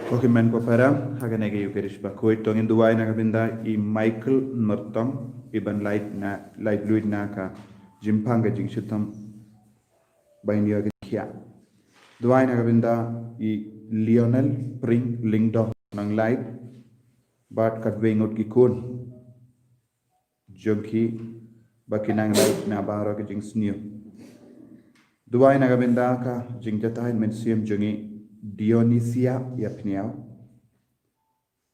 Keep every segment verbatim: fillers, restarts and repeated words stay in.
Ko ki mei ko para, ha kane ka Eucharist bakhuid to ngin duwai na ka bynta i Michael Nyrtong, i ban lait na, lait luid na ka jingpang ka jingshitom ba in ïoh ka jingkhiah. Duwai na ka bynta i Lionel Pring Lyngdoh, nang lait bad katwei ngut ki khun jong ki ba ki nang lait na baroh ka jingsniew. Duwai na ka bynta ka jingjatai mynsiem jong i Dionisia Ïapniaw.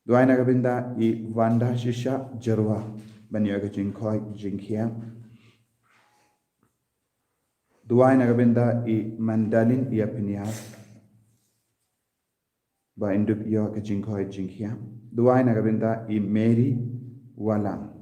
Duwai na ka bynta i Wanda Shisha Jyrwa ban ïoh ka jingkhoit jingkhiah. Duwai na ka bynta i Mandalin Ïapniaw ba in dup ïoh ka jingkhoit jingkhiah. Duwai na ka bynta i Mary Walang.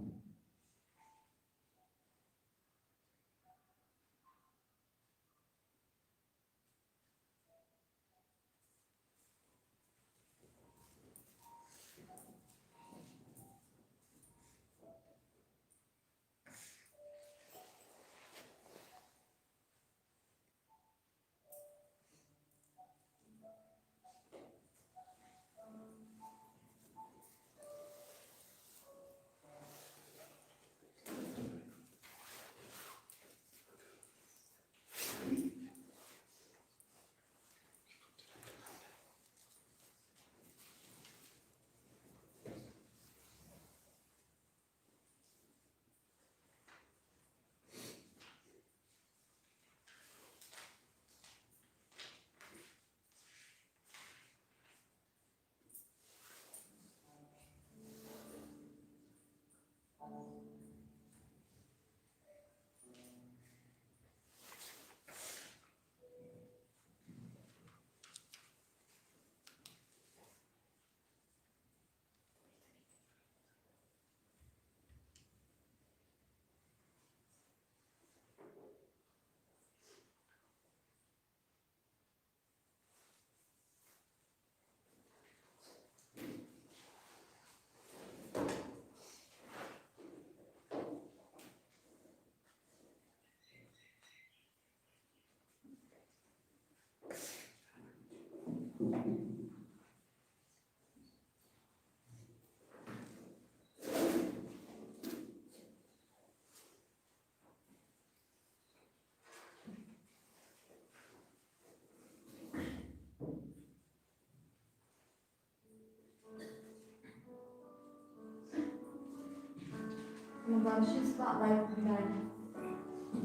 Number shispah laiphew khyndai.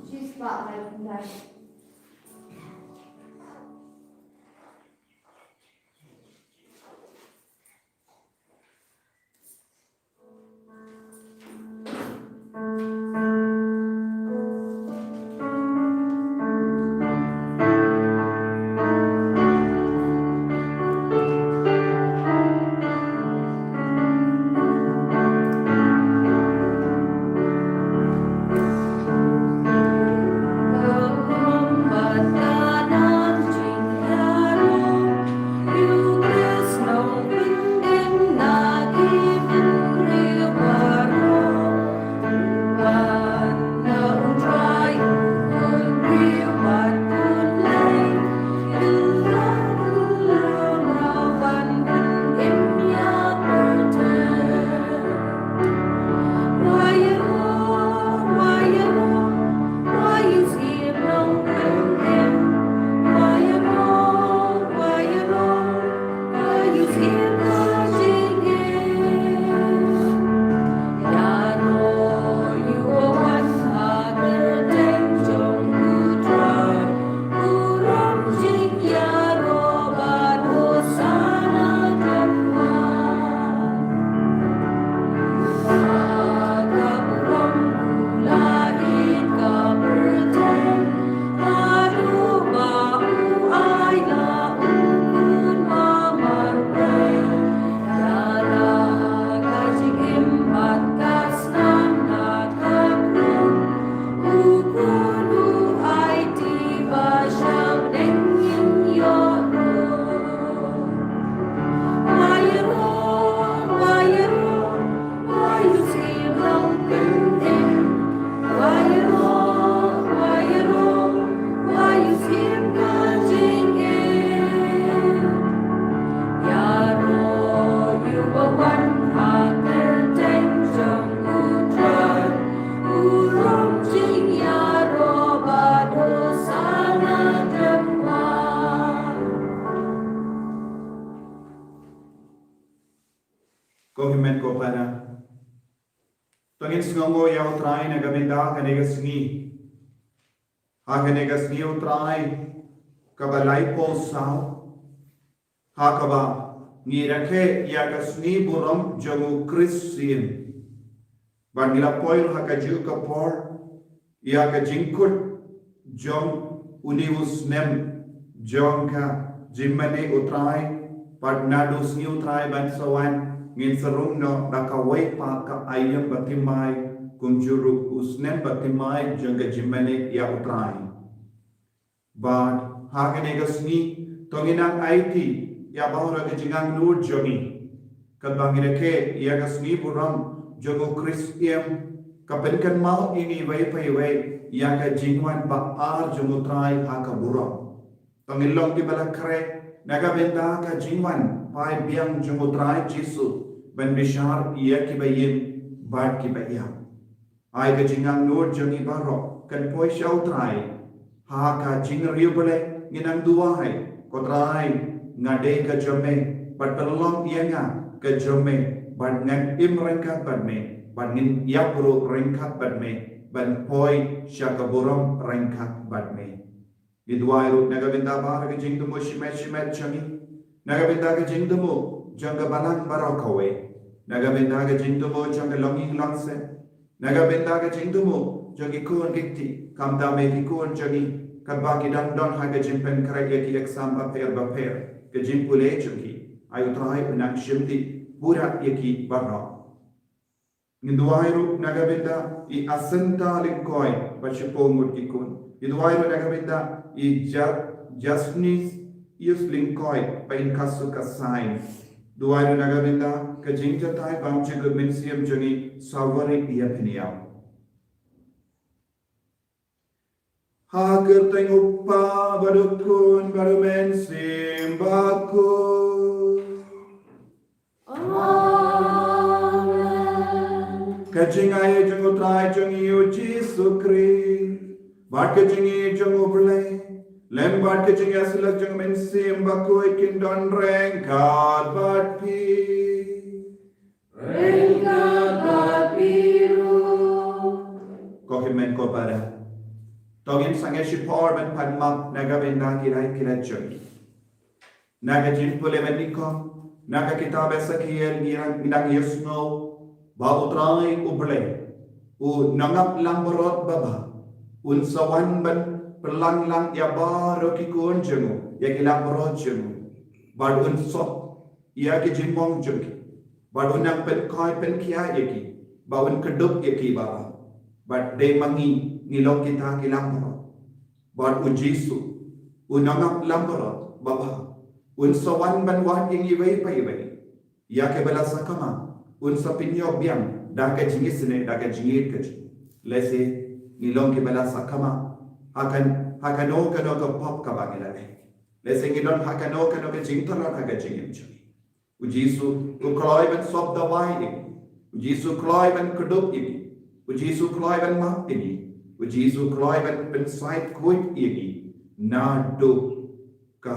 Shispah laiphew khyndai. To ngin sngewnguh ïa U Trai na ka bynta kane ka sngi. Ha kane ka sngi U Trai kaba laiphew saw, ha kaba ngi rakhe ïa ka sngi burom jong u Khrist Syiem. Bad ngi la poi ha kajuh ka por ïa ka jingkut jong une u snem jong ka jingmane U Trai, bad naduh sngi U Trai ban sa wan ngin sa rung noh da kawei pat ka aïom bathymmai, kumjuh ruh u snem bathymmai jong ka jingmane ïa U Trai. Bad ha kane ka sngi to ngin nang aiti ïa baroh ka jingangnud jong ngi. Katba ngi rakhe ïa ka sngi burom jong u Khrist Syiem, ka pynkynmaw ïa ngi iwei pa iwei ïa ka jingwan ba ar jong U Trai ha ka burom. To ngin long kiba la khreh na ka bynta ka jingwan phai biang jong U Trai Jisu ban bishar ïa kiba ïeit bad kiba ïap. Ai ka jingangnud jong ngi baroh kan poi sha U Trai ha ka jingriewblei, ngin nang duwai: Ko Trai, nga dei ka jong me, bad pynlong ïa nga ka jong me, bad ngan im ryngkat bad me, bad ngin ïap ruh ryngkat bad me, ban poi sha ka burom ryngkat bad me. Ngi duwai ruh na ka bynta baroh ka jingthmu shimet shimet jong ngi, na ka bynta ka jingthmu jong ka balang baroh kawei, na ka bynta ka jingthmu jong ka longïing longsem, na ka bynta ka jingthmu jong ki khun ki kti, khamtam eh ki khun jong ngi, katba ki dang don ha ka jingpynkhreh ïa ki exam bapher bapher, ka jingpule jong ki. Ai U Trai, u nang shim dih pura ïa ki baroh. Ngi duwai ruh na ka bynta i Asenta Lyngkoi bad shiphew ngut ki khun. Ngi duwai ruh na ka bynta i Ja-, Jasnius Lyngkoi bad in ka suk ka sain. Duwai ruh na ka bynta ka jingjatai bymjukut mynsiem jong i Sawari ïa Pynïap. Ha ka kyrteng U Kpa bad U Khun bad U Mynsiem Bakhuid. Amen. Ka jingaiei jong U Trai jong ngi U Jisu Khrist, bad ka jingïeit jong U Blei, lem bad ka jingïasyllok jong U Mynsiem Bakhuid kin don ryngkat bad phi. Ryngkat bad phi ruh. Ko hynmen ko para, to ngin sangeh shipor ban pan map na ka bynta ki rai ki rai jong ngi. Na ka jingpule mynnyngkong, na ka kitab Esekiel ngi dang, ngi dang ïohsngew ba U Trai U Blei, u nongap langbrot babha, un sa wan ban pynlang lang ïa baroh ki khun jong u, ïa ki langbrot jong u. Bad un sop ïa ki jingmong jong ki. Bad un nang pynkhoi pynkhia ïa ki. Bad un kdup ïa ki baroh. Bad dei ma ngi, ngi long kita ki langbrot. Bad U Jisu, u nongap langbrot babha, un sa wan ban wad ïa ngi iwei pa iwei. Ïa kiba la sakma, un sa pynïoh biang da ka jingisynei, da ka jingïeit ka jong u. Lehse ngi long kiba la sakma ha kan, ha kano kano ka pop kaba ngi la leh. Lehse ngi don ha kano kano ka jingtlot ha ka jingim jong ngi. U Jisu u kloi ban sop dawai ïa ngi. U Jisu u kloi ban kdup ïa ngi. U Jisu u kloi ban map ïa ngi. U Jisu u kloi ban pynsaid khuid ïa ngi naduh ka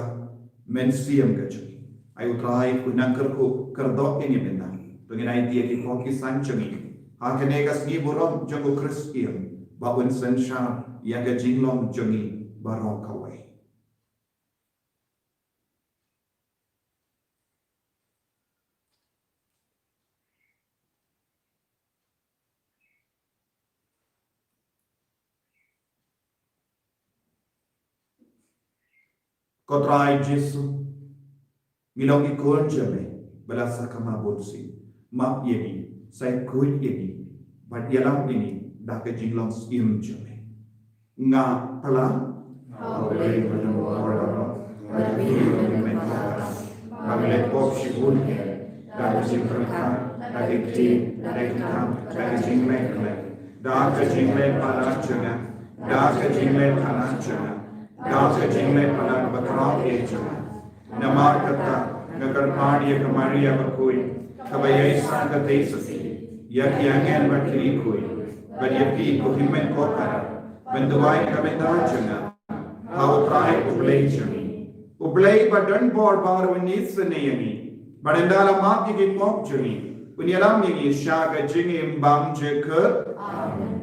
mynsiem ka jong ngi. Ai U Trai un nang kyrkhu kyrdoh ïa ngi mynta. To ngin aiti ïa ki pop ki san jong ngi ha kane ka sngi burom jong u Khrist Syiem, ba un synshar ïa ka jinglong jong ngi baroh kawei. Ko Trai Jisu, ngi long ki khun jong me ba la sakma bunsien. Map ïa ngi, said khuid ïa ngi, bad ïalam ïa ngi da ka jinglong syiem jong me. Nga pla, nga pla, nga pla, nga pla, nga pla, nga pla, nga pla, nga pop shibun, da ka jingpyrkhat, da ka ktien, da ka kam, da ka jingleh kmen, da ka jingleh palat jong nga, da ka jingleh palat jong nga, da ka jingleh palat ba khraw eh jong nga. Namar kata, nga kyrpad ïa ka Maria bakhuid, kaba ïaisah ka tei sasi, ïa ki angel bad ki riewkhuid, bad ïa phi ko hynmen ko para, ban duwai na ka bynta jong nga ha U Trai U Blei jong ngi. U Blei ba don bor ba un isynei ïa ngi, bad ynda la map ïa ki pop jong ngi, Un ïalam ïa ngi sha ka jingim bymjukut. Amen.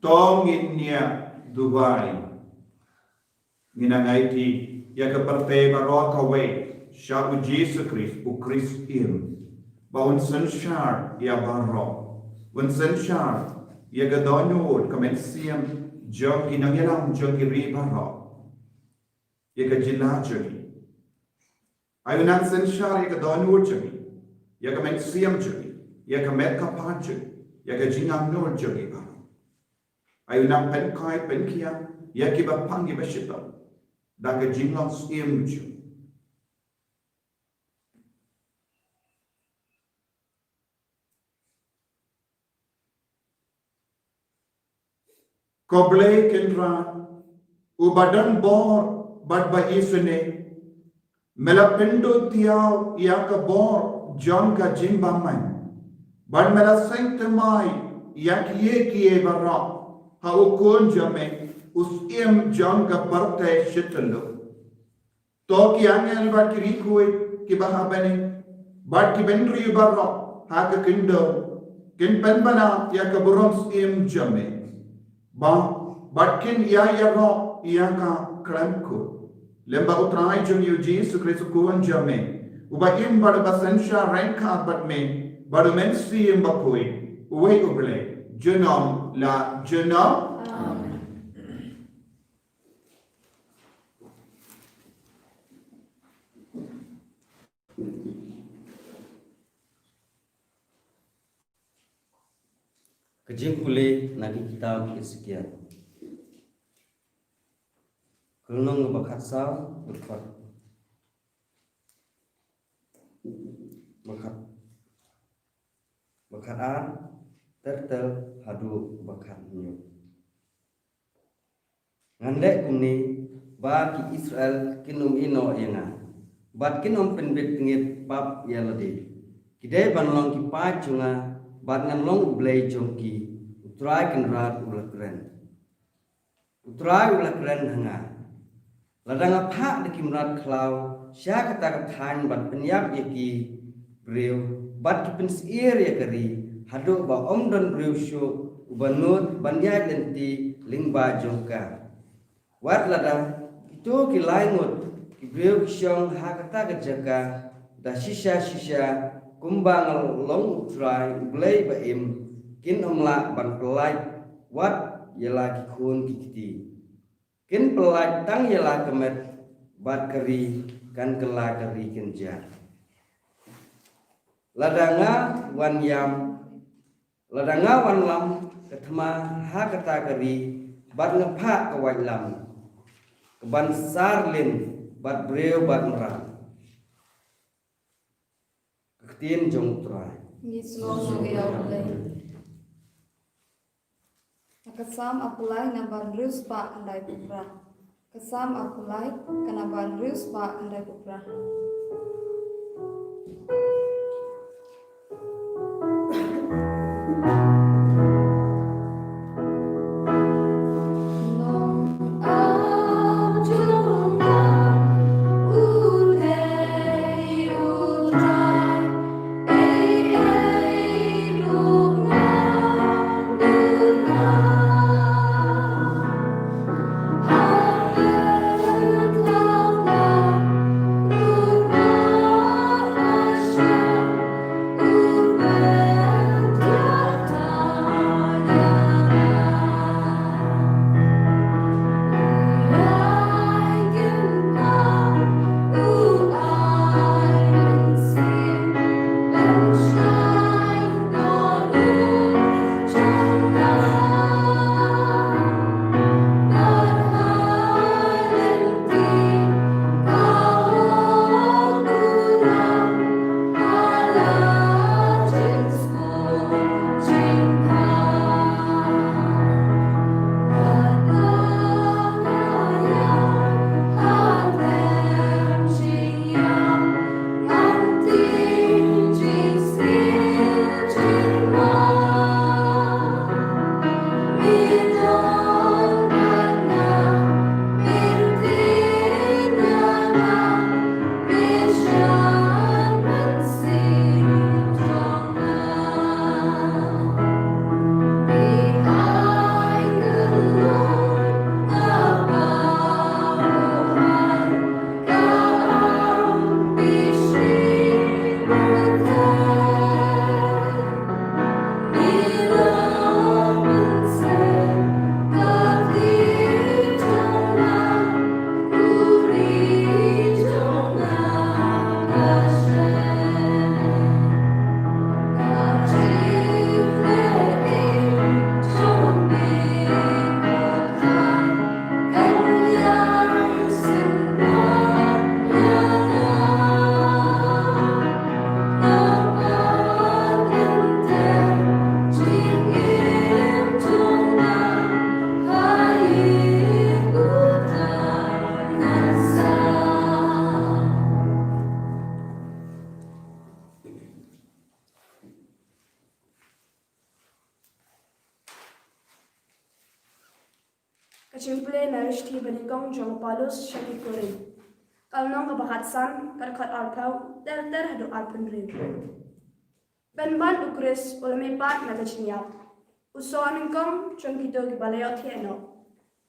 To ngin ïa duwai. Ngin ïa aiti ïa ka pyrthei baroh kawei sha u Jisu Khrist, u Khrist im, ba un synshar ïa baroh, un synshar ïa ka dohnud, ka mynsiem jong ki nongïalam jong ki ri baroh, ïa ka jylla jong ngi. Ai u nang synshar ïa ka dohnud jong ngi, ïa ka mynsiem jong ngi, ïa ka met ka phad jong ngi, ïa ka jingangnud jong ngi baroh. Ai u nang pynkhiah pynkhiah ïa kiba pang kiba shitom da ka jinglong syiem jong ngi. Ko Blei Kynrad, uba don bor bad ba isynei, me la pynduh thiaw ïa ka bor jong ka jingbymman, bad me la seng thymmai ïa kiei kiei baroh ha u Khun jong me, u Syiem jong ka pyrthei shi tylli. To ki angel bad ki riewkhuid kiba ha bneng bad ki bynriew baroh ha ka khyndew kin pynbna ïa ka burom syiem jong me, ba bad kin ïa ïaroh ïa ka khlem kut. Lem ba U Trai jong ngi U Jisu Khrist u Khun jong me, uba im bad uba synshar ryngkat bad me bad U Mynsiem Bakhuid, uwei U Blei, junom la junom. Amen. Ka jingpule na ki kitab Esekiel. Ka lynnong ba khatsaw, dkhot ba khat, ba khatar ter ter haduh ba khathynñiew. Ngan leh kumne ba ki Israel kin ym ïehnoh ïa nga, bad kin ym pynbit ngit pap ïa lade. Ki dei ban long ki paid jong nga, bad ngan long U Blei jong ki. U Trai Kynrad u la kren. U Trai u la kren ha nga. Lada nga phah da ki mrad khlaw sha kata ka thaiñ ban pynïap ïa ki briew, bad ki pynsyier ïa ka ri, haduh ba ym don briew shuh uba nud ban ïaid lynti lyngba jong ka. Wat lada kito ki lai ngut ki briew ki shong ha kata ka jaka da shisha shisha, kumba nga long U Trai U Blei ba im, kin ym lah ban pyllait wat ïa la ki khun ki kti. Kin pyllait tang ïa la ka met, bad ka ri kan kylla ka ri kynja. Lada nga wan ïam, lada nga wanlam ka thma ha kata ka ri, bad nga phah ka waitlam ka ban sar lin bad briew bad mrad. Ka ktien jong U Trai. Ngi sngewbha ïa U Blei. Ka Salm arphew lai, ka namba hynriew spah khyndai phew phra. Ka Salm arphew lai, ka namba hynriew spah khyndai phew phra. Ka jingpule na ka shithi banyngkong jong u Paulus sha ki Korinth. Ka lynnong kaba khatsan, ka dkhot arphew, ter ter haduh arphew hynriew. Pynban U Khrist u la mihpat na ka jingïap, u soh nyngkong jong kito kiba la ïohthiah noh.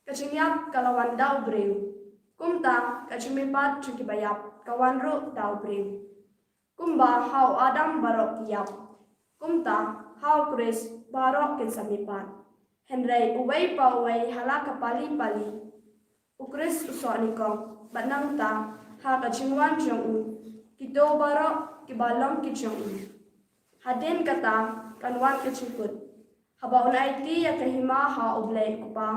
Ka jingïap ka la wan da u briew. Kumta ka jingmihpat jong kiba ïap ka wan ruh da u briew. Kumba ha u Adam baroh ki ïap, kumta ha u Khrist baroh kin sa mihpat. Hynrei uwei pa uwei ha la ka pali pali. U Khrist u soh nyngkong, bad nangta ha ka jingwan jong u, kito baroh kiba long ki jong u. Hadien kata kan wan ka jingkut, haba un aiti ïa ka hima ha U Blei U Kpa.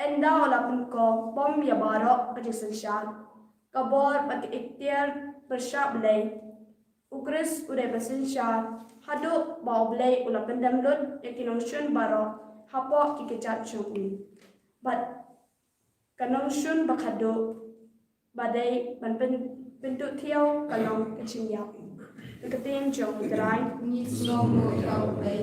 Ynda u la pynkoh bom ïa baroh ka jingsynshar, ka bor bad ka iktiar pyrshah Blei, u Khrist u dei ba synshar haduh ba U Blei u la pyndem lut ïa ki nongshun baroh hapoh ki kjat jong u. Bad ka nongshun ba khatduh ba dei ban pyn-, pynduh thiaw ka long ka jingïap. Ka ktien jong U Trai. Ngi sngewbha ïa U Blei.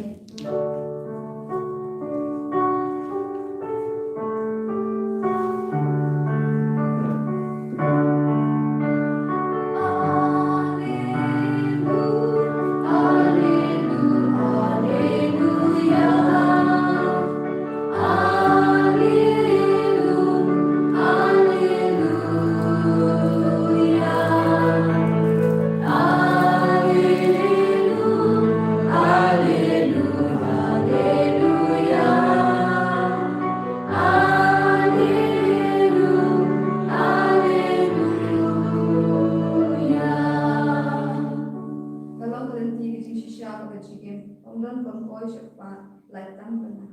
Ka long ka lynti ka jingshisha bad ka jingim, ym don ban poi sha kpa, lait tang bana.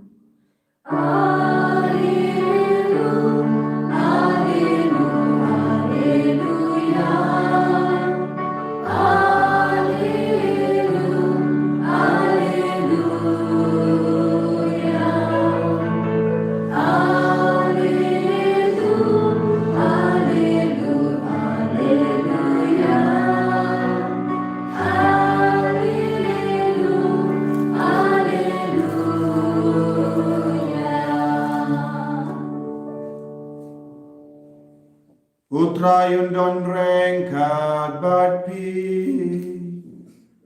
U Trai un don ryngkat bad phi.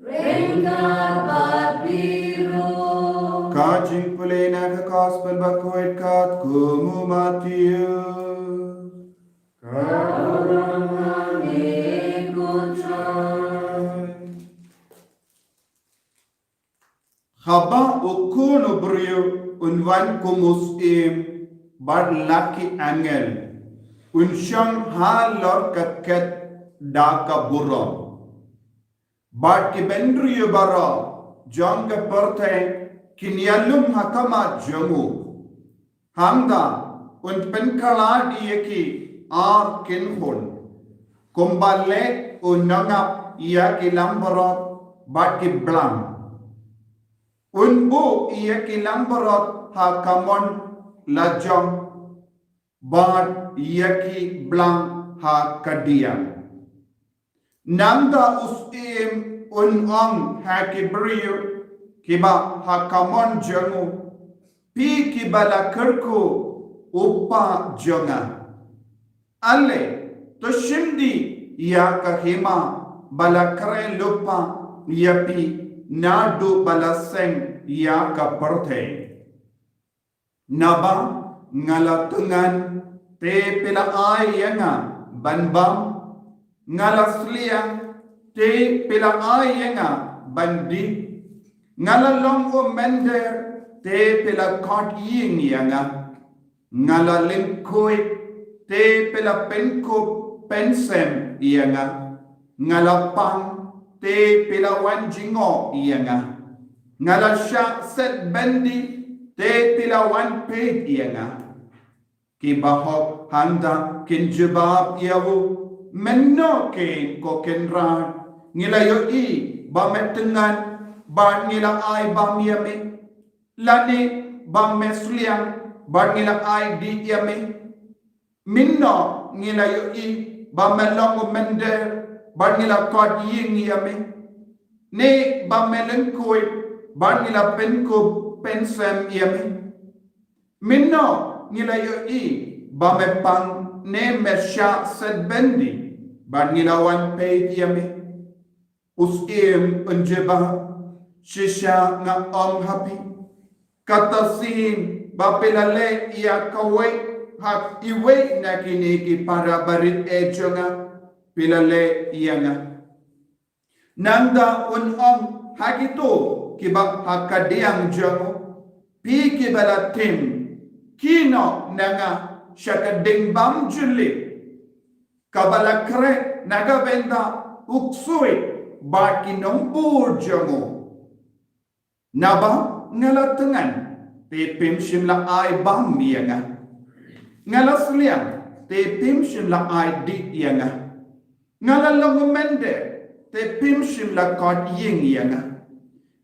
Ryngkat bad phi ruh. Ka jingpule na ka Gospel ba koit katkum u Mathaios. Ka kyrpad ïa phi ko Trai. Haba u Khun u briew un wan kum u syiem bad la ki angel, un shong halor ka khet da ka burom. Bad ki bynriew baroh jong ka pyrthei kin ïalum ha khmat jong u. Hangta un pynkhlad ïa ki ar kynhun, kumba leh u nongap ïa ki langbrot bad ki blang. Un buh ïa ki langbrot ha ka mon lajong, bad ïa ki blang ha ka diang. Nangta u syiem un ong ha ki briew kiba ha ka mon jong u, phi kiba la kyrkhu u Kpa jong nga, ale to shim dih ïa ka hima ba la kren lypa ïa phi naduh ba la seng ïa ka pyrthei. Naba nga la thngan, te phi la ai ïa nga ban bam. Nga la sliang, te phi la ai ïa nga ban dih. Nga la long u mynder, te phi la khot ïing ïa nga. Nga la lyngkhuid, te phi la pynkup pynsem ïa nga. Nga la pang, te phi la wan jngoh ïa nga. Nga la shah setbyndi, te phi la wan peit ïa nga. Kiba hok hangta kin jubab ïa u, mynno kein ko Kynrad, ngi la ïohi ba me thngan bad ngi la ai bam ïa me, lane ba me sliang bad ngi la ai dih ïa me? Mynno ngi la ïohi ba me long u mynder bad ngi la khot ïing ïa me, ne ba me lyngkhuid bad ngi la pynkup pynsem ïa me? Mynno ngi la ïohi ba me pang ne me shah setbyndi bad ngi la wan peit ïa me? U syiem un jubab, shisha nga ong ha phi, kata sien ba phi la leh ïa kawei ha iwei na kine ki para barit eh jong nga, phi la leh ïa nga. Nangta un ong ha kito kiba ha kadiang jong u, phi kiba la tim, kynnoh na nga sha ka ding bymjulip kaba la khreh na ka bynta u ksuid bad ki nongbud jong u. Naba nga la thngan, te phim shym la ai bam ïa nga. Nga la sliang, te phim shym la ai dih ïa nga. Nga la long u mynder, te phim shym la kot ïing ïa nga.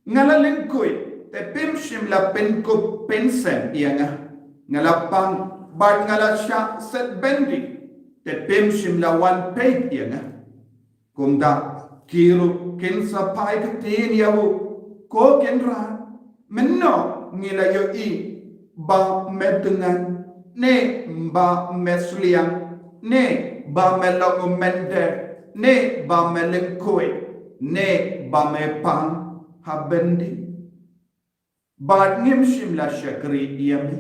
Nga la lyngkhuid, te phim shym la pynkup pynsen ïa nga. Nga la pang, bad nga la shah set byndi, te phim shym la wan peit ïa nga. Kumta ki ruh kin sa phai ktien ïa u, ko Kynrad, mynno ngi la ïohi ba me thngan, ne ba me sliang, ne ba me long u mynder, ne ba me lyngkhuid, ne ba me pang ha byndi? Bad ngim shym la shakri ïa me.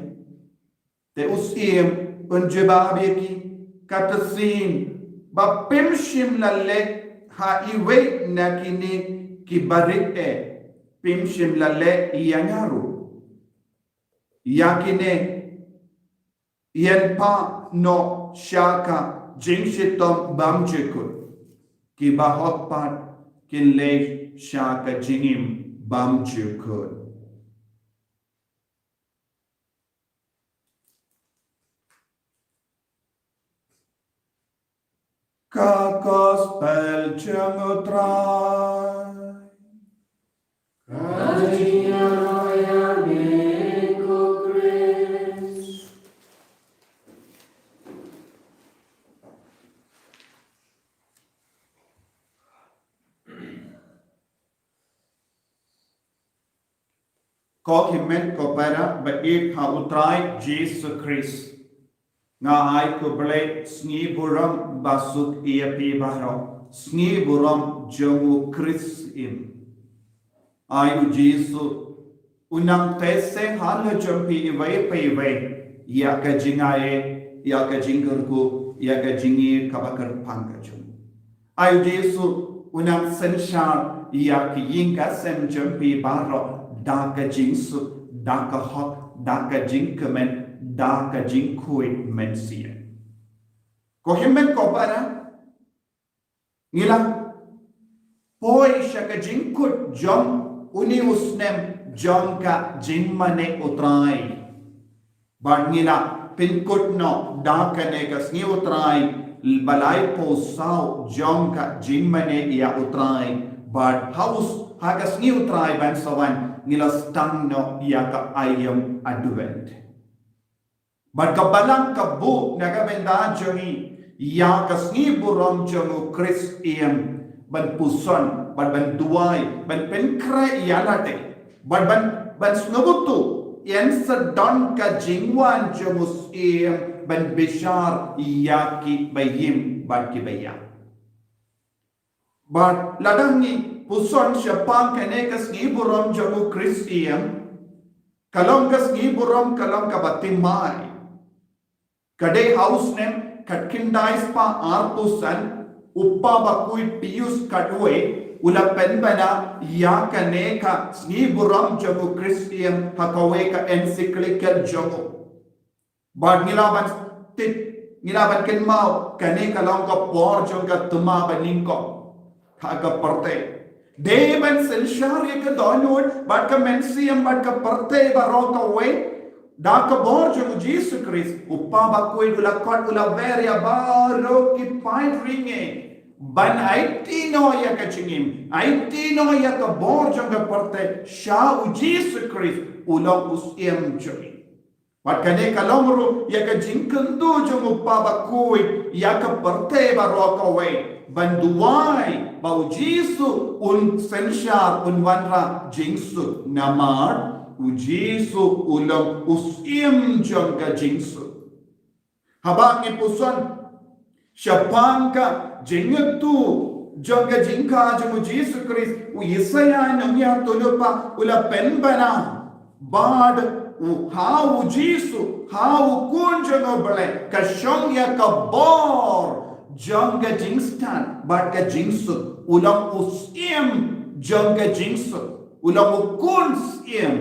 Te u syiem un jubab ïa ki, ka ktien ba phim shym la leh ha iwei na kine ki barit eh, phim shym la leh ïa nga ruh. Ïa kine ïeng pat noh sha ka jingshitom bymjukut, kiba hok pat kin leit sha ka jingim bymjukut. Ka Gospel jong u Trai. Ka jingïaroh ïa me ko Khrist. Ko hynmen ko para ba ïeit ha u Trai Jisu Khrist, nga ai khublei sngi burom basuk ïa phi baroh, sngi burom jong u Khrist im. Ai u Jisu u nang teh seng halor jong phi iwei pa iwei, ïa ka jingaiei, ïa ka jingkyrkhu, ïa ka jingïeit kaba kyrpang ka jong u. Ai u Jisu u nang synshar ïa ki ïing ki sem jong phi baroh da ka jingsuk, da ka hok, da ka jingkmen, da ka jingkhuid mynsiem. Ko hynmen ko para, ngi la poi sha ka jingkut jong une u snem jong ka jingmane u Trai. Bad ngi la pynkut noh da kane ka sngi u Trai ba laiphew saw jong ka jingmane ïa u Trai. Bad ha u s-, ha ka sngi u Trai ban sa wan ngi la sdang noh ïa ka aïom Advent. Bad ka Balang ka buh na ka bynta jong ngi ïa ka sngi burom jong u Khrist im, ban puson, bad ban duwai, ban pynkhreh ïa lade, bad ban, ban sngewthuh, yn sa don ka jingwan jong u Syiem ban bishar ïa ki ba im bad ki ba ïap. Bad lada ngi puson shaphang kane ka sngi burom jong u Khrist im, ka long ka sngi burom, ka long kaba thymmai. Ka dei ha u snem khatkhyndai spah arphew san, u Kpa Bakhuid Pius khatwei u la pynbna ïa kane ka sngi burom jong u Khrist im ha kawei ka encyclical jong u. Bad ngi lah ban tip, ngi lah ban kynmaw, kane ka long ka por jong ka thymmai banyngkong ha ka pyrthei. Dei ban synshar ïa ka dohnud bad ka mynsiem bad ka pyrthei baroh kawei da ka bor jong u Jisu Khrist. U Kpa Bakhuid u la khot, u la wer ïa baroh ki paidbah ri ngi ban aiti noh ïa ka jingim, aiti noh ïa ka bor jong ka pyrthei sha u Jisu Khrist, u long u Syiem jong ngi. Bad kane ka long ruh ïa ka jingkyntu jong u Kpa Bakhuid ïa ka pyrthei baroh kawei, ban duwai ba u Jisu un synshar, un wanrah jingsuk, namar u Jisu u long u Syiem jong ka jingsuk. Haba ngi puson shaphang ka jingïathuh jong ka jingkha jong u Jisu Khrist, u Isaïah nongïathuhlypa u la pynbna bad U ha u Jisu, ha u Khun jong u Blei, ka shong ïa ka bor jong ka jingstad bad ka jingsuk. U long u Syiem jong ka jingsuk. U long u Khun Syiem.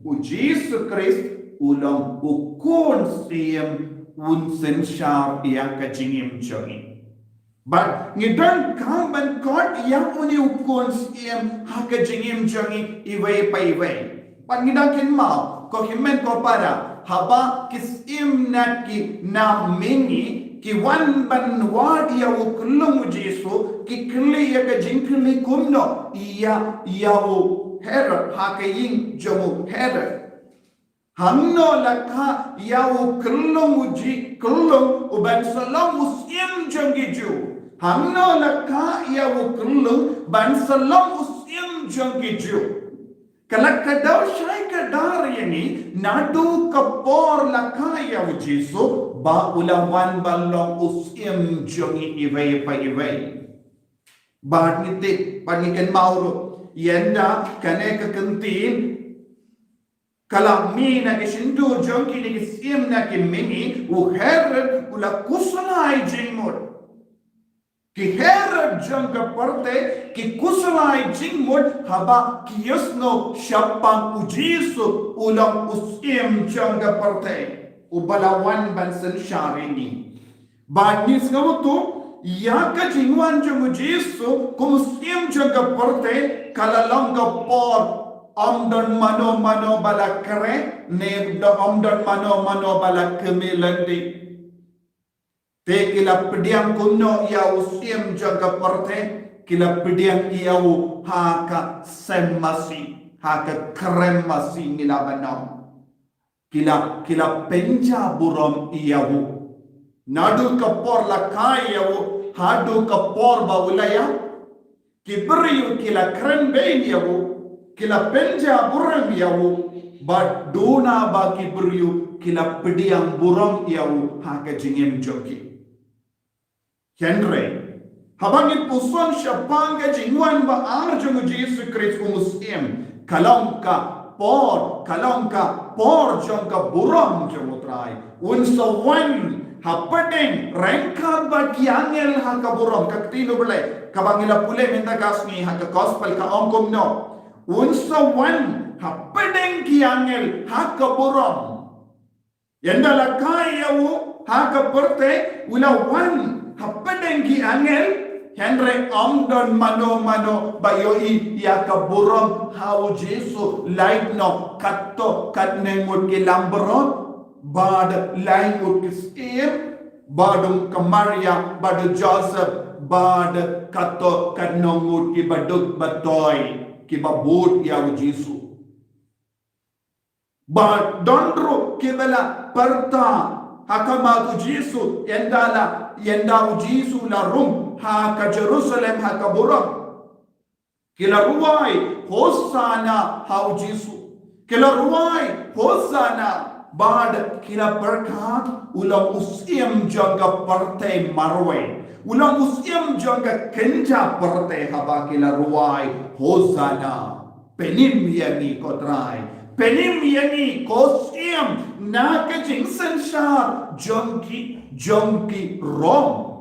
U Jisu Khrist u long u Khun Syiem, un synshar ïa ka jingim jong ngi. Bad ngi donkam ban khot ïa une u Khun Syiem ha ka jingim jong ngi iwei pa iwei. Bad ngi dang kynmaw, ko hynmen ko para, haba ki syiem na ki na mihngi ki wan ban wad ïa u khyllung u Jisu, ki kylli ïa ka jingkylli kumno ïa, ïa u Herod, ha ka ïing jong u Herod. Hangno la kha ïa u khyllung u Ji-, khyllung u ban sa long u Syiem jong ki Jiw. Hangno la kha ïa u khyllung ban sa long u Syiem jong ki Jiw. Ka la kdew shai kdar ïa ngi, naduh ka por la kha ïa u Jisu ba u la wan ban long u Syiem jong ngi iwei pa iwei. Bad ngi tip, bad ngi kynmaw ruh, ynda kane ka ktien ka la mih na ki shyntur jong kine ki syiem na ki mihngi, u Herod u la khuslai jingmut. Ki Herod jong ka pyrthei ki khuslai jingmut haba ki ïohsngew shaphang u Jisu u long u Syiem jong ka pyrthei, uba la wan ban synshar ïa ngi. Bad ngi sngewthuh ïa ka jingwan jong u Jisu kum u Syiem jong ka pyrthei ka la long ka por, ym don mano mano ba la kren, ne ym don mano mano ba la kmen lynti. Te ki la pdiang kumno ïa u Syiem jong ka pyrthei? Ki la pdiang ïa u ha ka sem masi, ha ka krem masi, ngi lah ban ong. Ki la, ki la pynjah burom ïa u. Naduh ka por la kha ïa u haduh ka por ba u la ïap, ki briew ki la kren beiñ ïa u, ki la pynjah burom ïa u, bad duna ba ki briew ki la pdiang burom ïa u ha ka jingim jong ki. Hynrei haba ngi pyrshang shaphang ka jingwan ba ar jong u Jisu Khrist kum u Syiem, ka long ka por, ka long ka por jong ka burom jong u Trai. Un sa wan hapdeng ryngkat bad ki angel ha ka burom, ka ktien u Blei kaba ngi la pule mynta ka sngi ha ka gospel ka ong kumno. Un sa wan hapdeng ki angel ha ka burom. Ynda la kha ïa u ha ka pyrthei u la wan hapdeng ki angel, hynrei ym don mano mano ba ïohi ïa ka burom ha u Jisu, lait noh katto katne ngut ki langbrot, bad lai ngut ki syiem, bad u ka Maria, bad u Joseph, bad katto katne ngut ki baduk batoi kiba bud ïa u Jisu. Bad don ruh kiba la pyrta ha khmat u Jisu, ynda la, ynda u Jisu la rung ha ka Jerusalem ha ka burom. Ki la rwai Hosana ha u Jisu. Ki la rwai Hosana, bad ki la pyrkhat u long u Syiem jong ka pyrthei marwei, u long u Syiem jong ka kynja pyrthei, haba ki la rwai Hosana. Pynim ïa ngi ko Trai. Pynim ïa ngi ko Syiem na ka jingsynshar jong ki, jong ki Rom.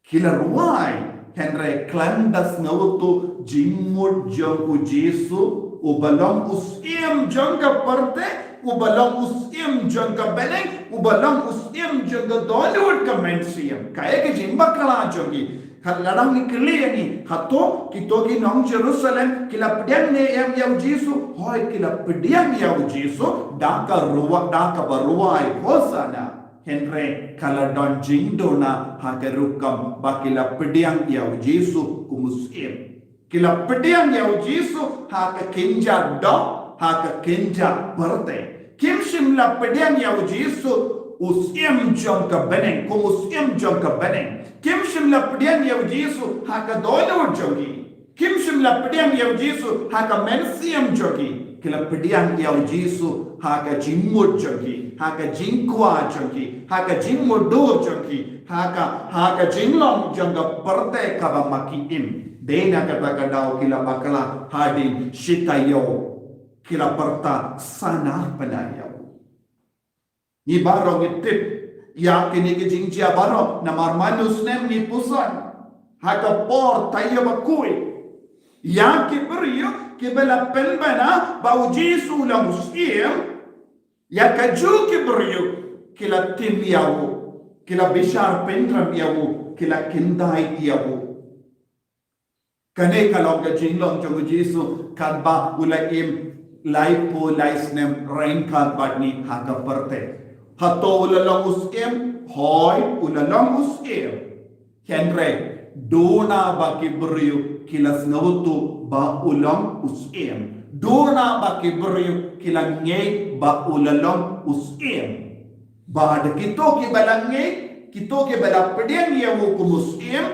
Ki la rwai, hynrei khlem da sngewthuh jingmut jong u Jisu, uba long u Syiem jong ka pyrthei, uba long u Syiem jong ka bneng, uba long u Syiem jong ka dohnud ka mynsiem. Kaei ka jingbakla jong ki? Ka la dang kylli ïa ngi, hato kito ki nong Jerusalem ki la pdiang ne em ïa u Jisu? Hooid, ki la pdiang ïa u Jisu da ka rwa-, da kaba rwai Hosana. Hynrei ka la don jingduna ha ka rukom ba ki la pdiang ïa u Jisu kum u Syiem. Ki la pdiang ïa u Jisu ha ka kynja doh, ha ka kynja pyrthei. Kim shym la pdiang ïa u Jisu u Syiem jong ka bneng, kum u Syiem jong ka bneng. Kim shym la pdiang ïa u Jisu ha ka dohnud jong ki. Kim shym la pdiang ïa u Jisu ha ka mynsiem jong ki. Ki la pdiang ïa u Jisu ha ka jingmut jong ki, ha ka jingkwah jong ki, ha ka jingmutdur jong ki, ha ka, ha ka jinglong jong ka pyrthei kaba ma ki im. Dei na kata ka daw ki la bakla hadien shi taïew. ki la pyrta sana pynai ïa u. Ngi baroh ngi tip ïa kine ki jingjia baroh namar man u snem ngi puson ha ka por taïew bakhuid. Ïa ki briew kiba la pynbna ba u Jisu u long u syiem, ïa kajuh ki briew ki la tim ïa u, ki la bishar pynrem ïa u, ki la kyndait ïa u. Kane ka long ka jinglong jong u Jisu katba u la im laiphew lai snem ryngkat bad ngi ha ka pyrthei. Hato u la long u syiem? Hooid, u la long u syiem. Hynrei duna ba ki briew ki la sngewthuh ba u long u syiem. Duna ba ki briew ki la ngeit ba u la long u syiem. Bad kito kiba la ngeit, kito kiba la pdiang ïa u kum u syiem,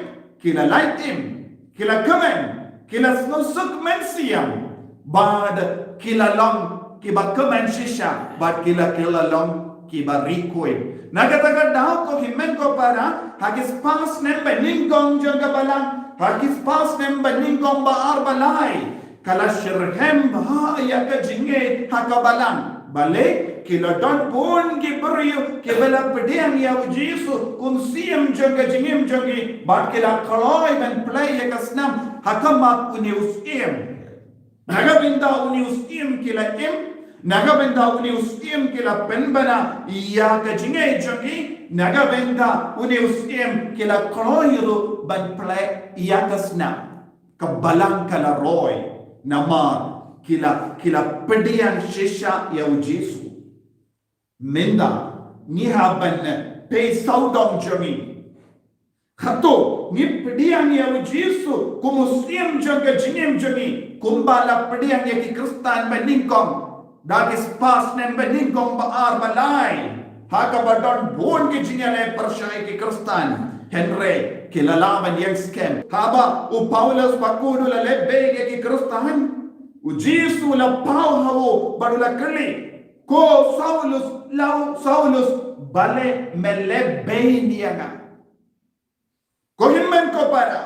ki la lait im, ki la kmen, ki la sngewsuk mynsiem, bad ki la long kiba kmen shisha, bad ki la, ki la long kiba riewkhuid. Na kata ka daw ko hynmen ko para, ha ki spah snem ba nyngkong jong ka balang, ha ki spah snem ba nyngkong ba ar ba lai, ka la shitrhem bha ïa ka jingngeit ha ka balang. Balei? Ki la don bun ki briew kiba la pdiang ïa u Jisu kum syiem jong ka jingim jong ngi, bad ki la kloi ban plie ïa ka snam ha khmat une u syiem. Na ka bynta une u syiem ki la im, na ka bynta une u syiem ki la pynbna ïa ka jingngeit jong ngi, na ka bynta une u syiem ki la kloi ruh ban plie ïa ka snam. Ka balang ka la roi namar ki la, ki la pdiang shisha ïa u Jisu. Mynta ngi hap ban peit sawdong jong ngi. Hato ngi pdiang ïa u Jisu kum u syiem jong ka jingim jong ngi kumba la pdiang ïa ki Khristan ba nyngkong? Da ki spah snem ba nyngkong ba ar ba lai, ha kaba don bun ki jingïaleh pyrshah ïa ki Khristan, hynrei ki la lah ban ïeng skhem. Haba u Paulus bakhuid u la leh beiñ ïa ki Khristan, u Jisu u la paw ha u bad u la kylli, "Ko Saulus, la u Saulus, balei me leh beiñ ïa nga?" Ko hynmen ko para,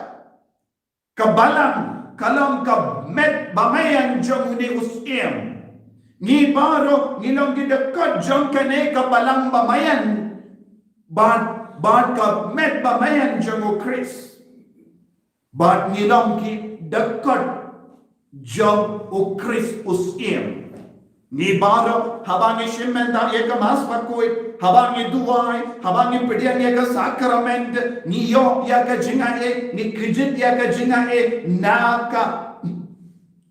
ka balang ka long ka met ba maïan jong une u syiem. Ngi baroh ngi long ki dkhot jong kane ka balang ba maïan, bad, bad ka met ba maïan jong u Khrist. Bad ngi long ki dkhot jong u Khrist u syiem. Ngi baroh, haba ngi shim bynta ïa ka Mass bakhuid, haba ngi duwai, haba ngi pdiang ïa ka sakrament, ngi ïoh ïa ka jingaiei, ngi kjit ïa ka jingaiei na ka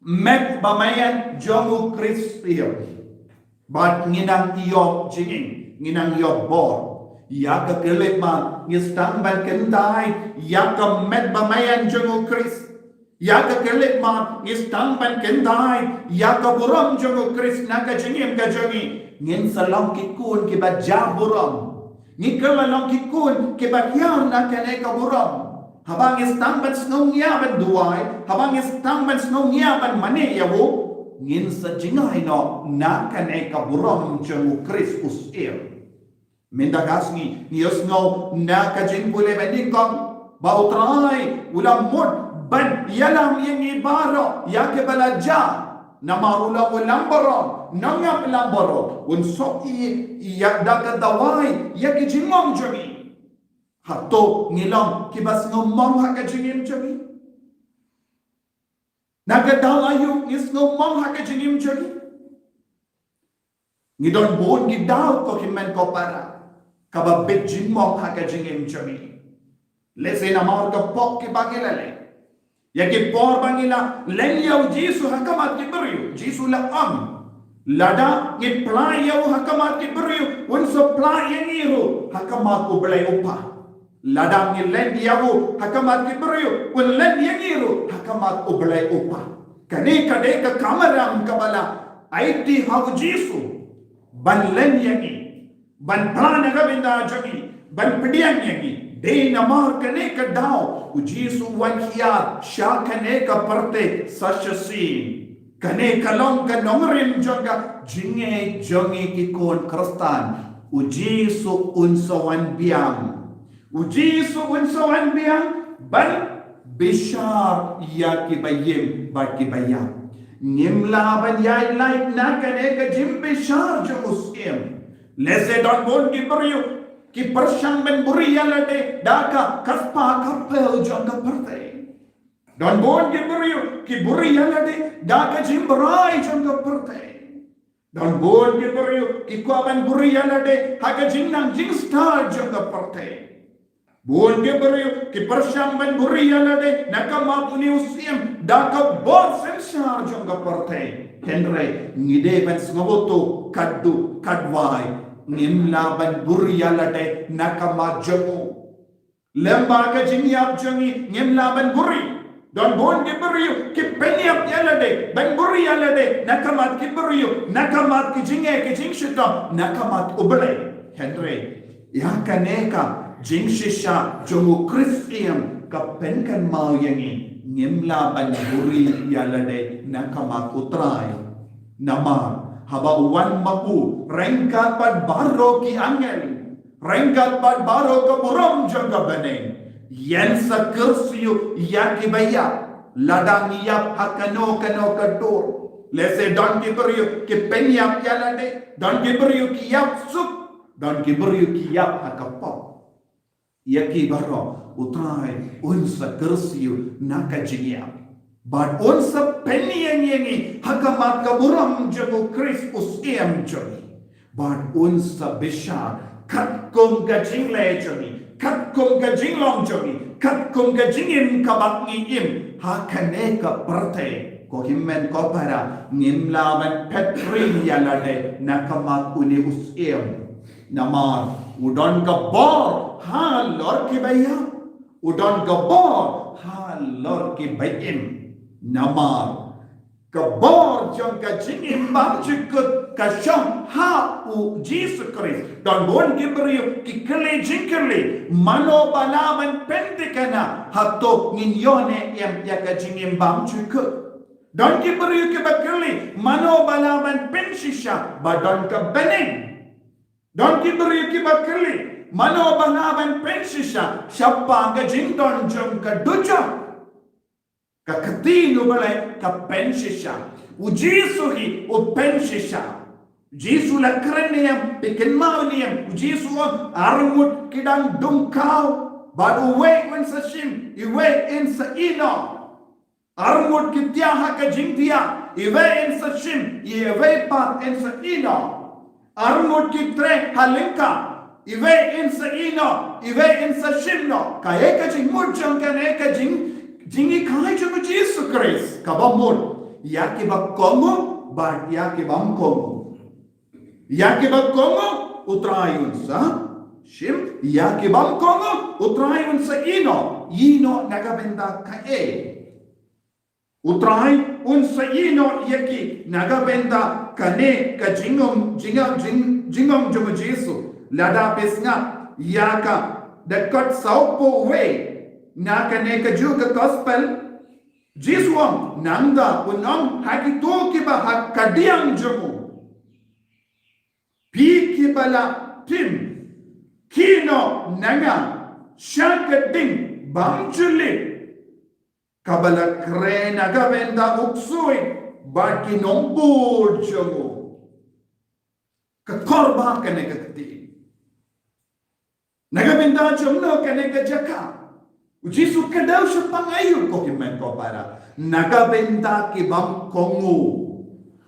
met ba maïan jong u Khrist u syiem. Bad ngi nang ïoh jingim, ngi nang ïoh bor. Ïa ka khyllipmat ngi sdang ban kyntait ïa ka met ba maïan jong u Khrist. Ïa ka khyllipmat ngi sdang ban kyntait ïa ka burom jong u Khrist na ka jingim ka jong ngi. Ngin sa long ki khun kiba jia burom. Ngi kylla long ki khun kiba hiar na kane ka burom. Haba ngi sdang ban sngewngiah ban duwai, haba ngi sdang ban sngewngiah ban mane ïa u, ngin sa jngai noh na kane ka burom jong u Khrist u syiem. Mynta ka sngi ngi ïohsngew na ka jingpule ba nyngkong ba U Trai u la mut ban ïalam ïa ngi baroh ïa kiba la jia. Namar u long u langburom, nongap langburom, un sngewthuh ïa da ka dawai ïa ki jingmong jong ngi. Hato ngi long kiba sngewmong ha ka jingim jong ngi? Na ka daw aïu ngi sngewmong ha ka jingim jong ngi? Ngi don bun ki daw ko hynmen ko para kaba bit jingmong ha ka jingim jong ngi. Lehse namar ka pop kiba ngi la leh. Ïa ki por ba ngi la len ïa u Jisu ha khmat ki briew, Jisu la ong, lada ngi plie ïa u ha khmat ki briew, un sa plie ïa ngi ruh ha khmat U Blei U Kpa. Lada ngi len ïa u ha khmat ki briew, un len ïa ngi ruh ha khmat U Blei U Kpa. Kane ka dei ka kamram kaba la aiti ha u Jisu ban len ïa ngi, ban plie na ka bynta jong ngi, ban pdiang ïa ngi. Dei namar kane ka daw u Jisu u wan hiar sha kane ka pyrthei sa shisien. Kane ka long ka nongrim jong ka jingngeit jong ngi ki khun Khristan. U Jisu un sa wan biang. U Jisu un sa wan biang ban bishar ïa kiba im bad kiba ïap. Ngim lah ban ïaid lait na kane ka jingbishar jong u syiem. Lehse don bun ki briew ki pyrshang ban buhrieh ïa lade da ka spah ka pel jong ka pyrthei. Don bun ki briew ki buhrieh ïa lade da ka jingbrai jong ka pyrthei. Don bun ki briew ki kwah ban buhrieh ïa lade ha ka jingnang jingstad jong ka pyrthei. Bun ki briew ki pyrshang ban buhrieh ïa lade na ka mat une u syiem da ka bor synshar jong ka pyrthei. Hynrei ngi dei ban sngewthuh katto katwai, ngim lah ban buhrieh ïa lade na ka mat jong u. Lem bad ka jingïap jong ngi, ngim lah ban buhrieh. Don bun ki briew ki pynïap ïa lade, ban buhrieh ïa lade na ka mat ki briew, na ka mat ki jingeh ki jingshitom, na ka mat U Blei. Hynrei ïa kane ka jingshisha jong u Khrist ka pynkynmaw ïa ngi, ngim lah ban buhrieh ïa lade na ka mat U Trai. Namar haba u wan ma u ryngkat bad baroh ki angel, ryngkat bad baroh ka burom jong ka bneng, yn sa kyrsiew ïa kiba ïap. Lada ngi ïap ha kano kano ka dur, lehse don ki briew ki pynïap ïa lade, don ki briew ki ïap suk, don ki briew ki ïap ha ka pop. Ïa ki baroh U Trai un sa kyrsiew na ka jingïap. Bad un sa pynïeng ïa ngi ha ka mat ka burom jong u Khrist u syiem jong ngi. Bad un sa bishar katkum ka jingleh jong ngi, katkum ka jinglong jong ngi, katkum ka jingim kaba ngi im ha kane ka pyrthei. Ko hynmen ko para, ngim lah ban phet ring ïa lade na ka mat une u syiem. Namar u don ka bor halor kiba ïap, u don ka bor halor kiba im. Namar ka bor jong ka jingim bymjukut ka shong ha u Jisu Khrist. Don bun ki briew ki kylli jingkylli, mano ba lah ban pynthikna hato ngin ïoh ne em ïa ka jingim bymjukut. Don ki briew kiba kylli, mano ba lah ban pynshisha ba don ka bneng. Don ki briew kiba kylli, mano ba lah ban pynshisha shaphang ka jingdon jong ka dujok. Ka ktien U Blei ka pynshisha. U Jisu hi u pynshisha. U Jisu la kren ne em, phi kynmaw ne em, u Jisu u ong ar ngut ki dang dung khaw, bad uwei un sa shim, iwei un sa ïehnoh. Ar ngut ki thiah ha ka jingthiah, iwei un sa shim, iwei pat un sa ïehnoh. Ar ngut ki treh ha lyngkha, iwei un sa ïehnoh, iwei un sa shim noh. Kaei ka jingmut jong kane ka jing, jinghikai jong u Jisu Khrist? Kaba mut ïa kiba kohnguh bad ïa ki bym kohnguh. Ïa kiba kohnguh U Trai un sa shim, ïa ki bym kohnguh U Trai un sa ïehnoh. Ïehnoh na ka bynta kaei? U Trai un sa ïehnoh ïa ki na ka bynta kane ka jingong, jingong, jing, jingong jong u Jisu. Lada phi sngap ïa ka dkhot sawphew wei na kane kajuh ka gospel, Jisu u ong, nangta un ong ha kito kiba ha khadar jong u, phi kiba la tim, khie noh na nga sha ka ding bymjulip, kaba la kren na ka bynta u ksuid bad ki nongbud jong u. Ka kor ba kane ka ktien. Na ka bynta jong no kane ka jaka? U Jisu u kdew shaphang aïu, ko hynmen ko para? Na ka bynta ki bym kohnguh.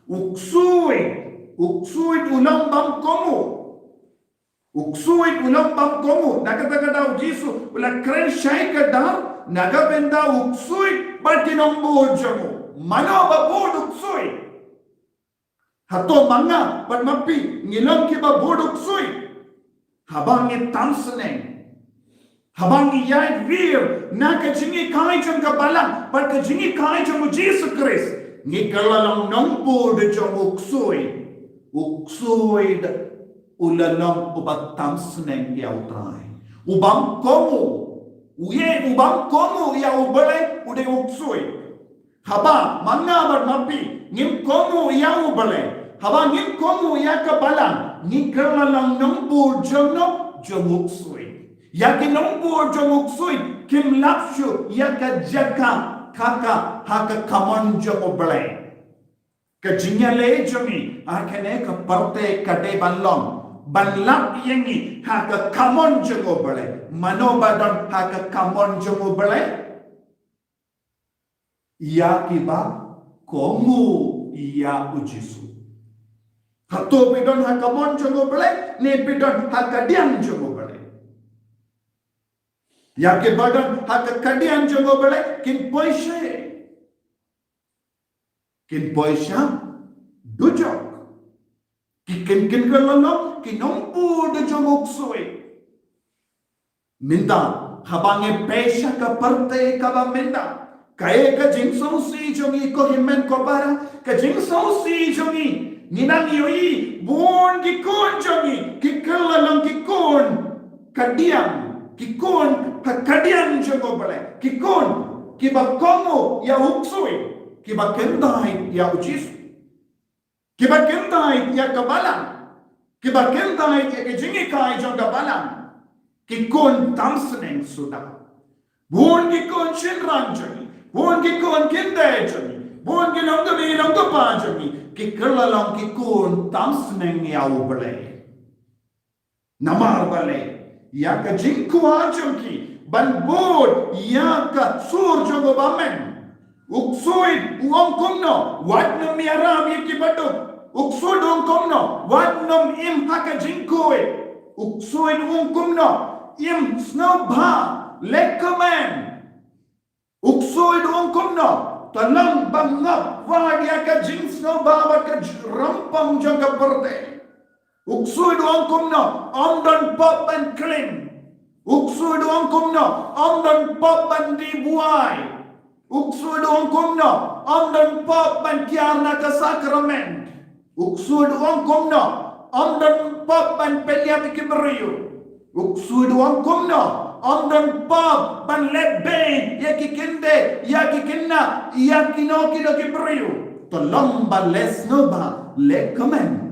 U ksuid, u ksuid u long bym kohnguh. U ksuid u long bym kohnguh. Na kata ka daw u Jisu u la kren shai kdar na ka bynta u ksuid bad ki nongbud jong u. Mano ba bud u ksuid? Hato ma nga bad ma phi ngi long kiba bud u ksuid? Haba ngi tam sneng, haba ngi ïaid wir na ka jinghikai jong ka Balang bad ka jinghikai jong u Jisu Khrist, ngi kylla long nongbud jong u ksuid. U ksuid u la long uba tam sneng ïa u Trai. U bym kohnguh. U ïa, u bym kohnguh ïa U Blei u dei u ksuid. Haba ma nga bad ma phi ngim kohnguh ïa U Blei, haba ngim kohnguh ïa ka Balang, ngi kylla long nongbud jong no? Jong u ksuid. Ïa ki nongbud jong u ksuid kim lap shuh ïa ka jaka kaka ha ka kamon jong U Blei. Ka jingïaleh jong ngi ha kane ka pyrthei ka dei ban long ban lap ïa ngi ha ka kamon jong U Blei. Mano ba don ha ka kamon jong U Blei? Ïa kiba kohnguh ïa U Jisu. Hato phi don ha kamon jong U Blei ne phi don ha kadiang jong U Blei? Ïa kiba don ha ka kadiang jong U Blei kin poi sha, kin poi sha dujok. Ki kin kin ka lano ki nongpu da jong u ksuid. Mynta haba ngi pyrshah ka pyrthei kaba mynta, kaei ka jingsngewsih jong ngi ko hynmen ko para? Ka jingsngewsih jong ngi, ngi nang ïohi bun ki khun jong ngi ki kylla long ki khun kadiang, ki khun ha kadiang jong U Blei, ki khun kiba kohnguh ïa u ksuid, kiba kyntait ïa U Jisu. Kiba kyntait ïa ka balang, kiba kyntait ïa ka jinghikai jong ka balang, ki khun tam sneng suda. Bun ki khun shynrang jong ngi, bun ki khun kynthei jong ngi, bun ki longkmie longkpa jong ngi ki kylla long ki khun tam sneng ïa U Blei. Namar balei? Ïa ka jingkwah jong ki ban bud ïa ka sur jong u bymman. U ksuid u ong kumno? Wat nym ïarap ïa kiba duk. U ksuid u ong kumno? Wat nym im ha ka jingkhuid. U ksuid u ong kumno? Im sngewbha, leh kmen. U ksuid u ong kumno? To long ba ngop wat ïa ka jingsngewbha bad ka jingrympang jong ka pyrthei. U ksuid u ong kumno? Ym don pop ban klim. U ksuid u ong kumno? Ym don pop ban die buaid. U ksuid u ong kumno? Ym don pop ban kiar na ka sakramen. U ksuid u ong kumno? Ym don pop ban pynïap ïa ki briew. U ksuid u ong kumno? Ym don pop ban leh beiñ ïa ki kynthei, ïa ki khynnah, ïa kino kino ki briew. To long ba leh sngewbha, leh kmen.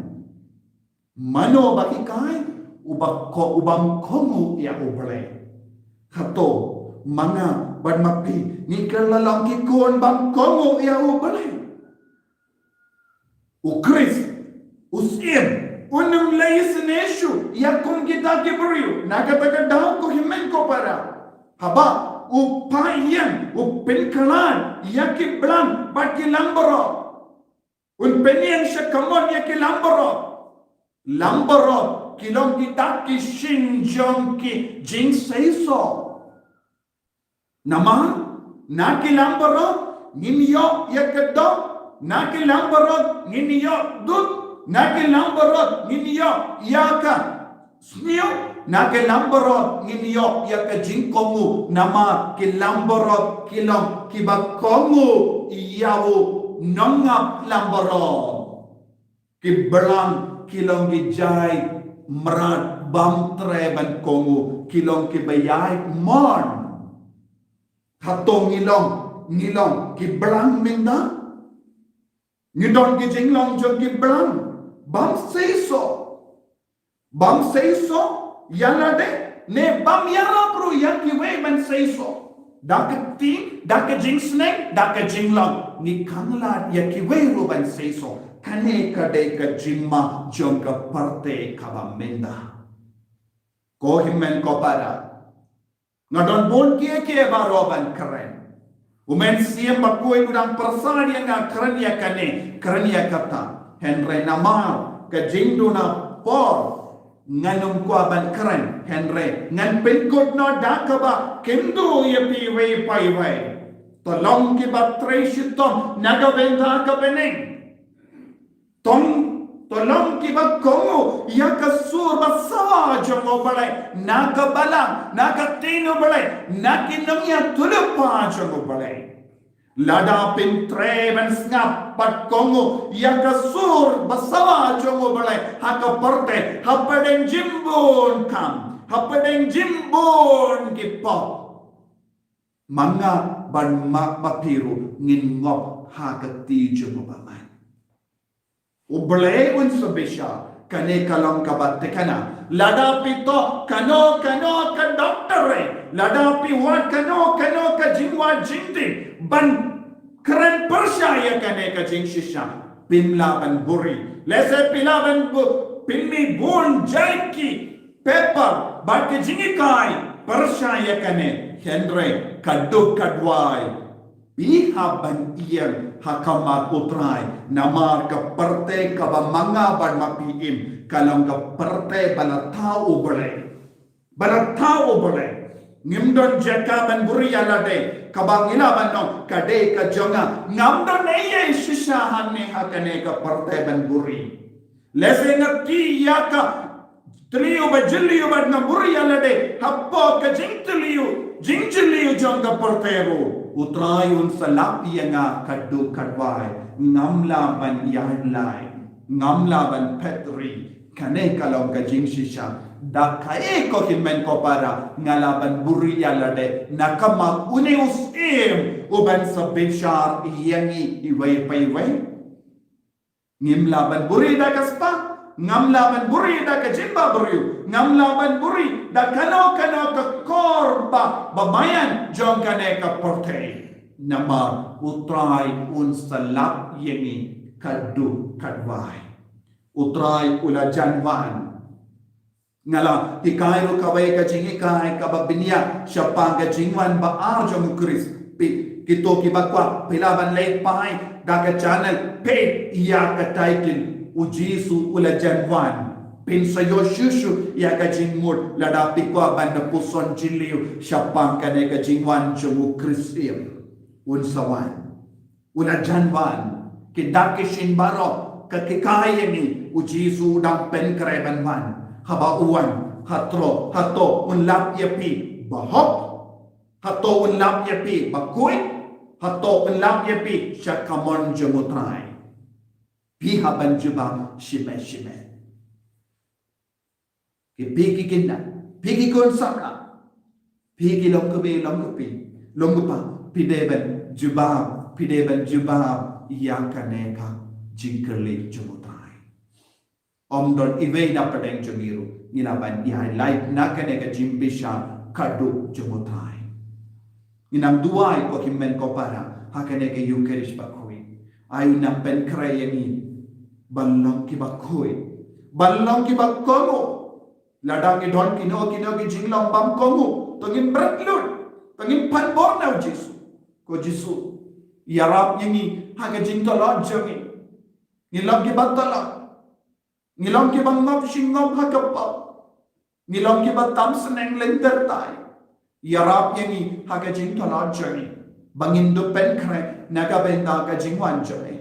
Mano ba hikai? Uba ko, u bym kohnguh ïa U Blei. Hato ma nga bad ma phi ngi kylla long ki khun bym kohnguh ïa U Blei? U Khrist u Syiem un ym leh isynei shuh ïa kum kita ki briew. Na kata ka daw ko hynmen ko para, haba u païeng u pynkhlad ïa ki blang bad ki langbrot, un pynïeng sha kamon ïa ki langbrot. Langbrot ki long kita ki shin jong ki jingseisoh. Namar na ki langbrot ngin ïoh ïa ka doh, na ki langbrot ngin ïoh dud, na ki langbrot ngin ïoh ïa ka sniew, na ki langbrot ngin ïoh ïa ka jingkohnguh. Namar ki langbrot ki long kiba kohnguh ïa u nongap langbrot. Ki blang ki long ki jait mrad bym treh ban kohnguh, ki long kiba ïaid mon. Hato ngi long, ngi long ki blang mynta? Ngi don ki jinglong jong ki blang bym seisoh. Bym seisoh ïa lade ne bym ïarap ruh ïa kiwei ban seisoh. Da ka kti, da ka jingsneng, da ka jinglong, ngi khanglad ïa kiwei ruh ban seisoh. Kane ka dei ka jingma jong ka pyrthei kaba mynta. Ko hynmen ko para, nga don bun kiei kiei baroh ban kren. U Mynsiem Bakhuid u dang pyrsad ïa nga, kren ïa kane, kren ïa kata. Hynrei namar ka jingduna por, ngan ym kwah ban kren, hynrei ngan pynkut noh da kaba kynduh ïa phi iwei pa iwei. To long kiba trei shitom na ka bynta ka bneng. To, to long kiba kohnguh ïa ka sur basawa jong U Blei na ka balang, na ka ktien U Blei, na ki nongïathuhlypa jong U Blei. Lada phin trei ban sngap bad kohnguh ïa ka sur basawa jong U Blei ha ka pyrthei, hapdeng jingbun kam, hapdeng jingbun ki pop, ma nga bad ma, ma phi ruh ngin ngop ha ka kti jong U Blei. U Blei un sa bishar. Kane ka long kaba thikna. Lada phi thoh kano kano ka doctorate, lada phi wad kano kano ka jingwad jingtip ban kren pyrshah ïa kane ka jingshisha, Pynlah ban buri. Lehse pynlah ban bu-, pynmih bun jait ki paper bad ki jinghikai pyrshah ïa kane, hynrei ka duk ka duwai, phi hap ban ïeng ha khmat U Trai, namar ka pyrthei kaba ma nga bad ma phi im ka long ka pyrthei ba la thaw U Blei. Ba la thaw U Blei. Ngim don jaka ban buri ïa lade, kaba ngi lah ban ong ka dei ka jong nga. Ngam don ei ei shisha hangne ha kane ka pyrthei ban buri. Lehse nga kti ïa ka thliew ba jylliew bad nga buri ïa lade hapoh ka jingthliew, jingjylliew jong ka pyrthei ruh. U Trai un sa lap ïa nga, ka duk ka duwai. Ngam lah ban ïaid lai, ngam lah ban phet ri. Kane ka long ka jingshisha. Da kaei, ko hynmen ko para, nga lah ban buri ïa lade na khmat une u Syiem uban sa bishar ïa ngi iwei pa iwei? Ngim lah ban buri da ka spah, ngam lah ban buri da ka jingbabriew, ngam lah ban buri da kano kano ka kor ba, ba maïan jong kane ka pyrthei. Namar U Trai un sa lap ïa ngi, ka duk ka duwai. U Trai u la jan wan. Nga la hikai ruh kawei ka jinghikai kaba bniah shaphang ka jingwan ba ar jong U Khrist. Phi, kito kiba kwah, phi lah ban leit phai da ka channel, peit ïa ka title U Jisu U La Jan Wan. Phin sa ïoh shuh shuh ïa ka jingmut lada phi kwah ban da puson jylliew shaphang kane ka jingwan jong U Khrist. Im, un sa wan. U la jan wan. Ki dak ki shin baroh ka hikai ïa ngi U Jisu u dang pynkhreh ban wan. Haba u wan, hato, hato un lap ïa phi ba hok? Hato un lap ïa phi ba khuid? Hato un lap ïa phi sha kamon jong U Trai? Phi hap ban jubab shimet shimet. Ki, phi ki khynnah, phi ki khun samla, phi ki longkmie longkpi, longkpa, phi dei ban jubab, phi dei ban jubab ïa kane ka jingkylli jong U Trai. Ym don iwei na pdeng jong ngi ruh ngi lah ban ïailait na kane ka jingbishar ka duk jong U Trai. Ngi nang duwai, ko hynmen ko para, ha kane ka Eucharist bakhuid. Ai u nang pynkhreh ïa ngi ban long kiba khuid, ban long kiba kohnguh. Lada ngi don kino kino ki jinglong bymkohnguh, to ngin bret lut, to ngin pan bor na U Jisu. Ko Jisu, ïarap ïa ngi ha ka jingtlot jong ngi. Ngi long kiba tlot. Ngi long kiba ngop shi ngop ha ka pop. Ngi long kiba tam sneng lynter tai. Ïarap ïa ngi ha ka jingtlot jong ngi ba ngin dup pynkhreh na ka bynta ka jingwan jong me.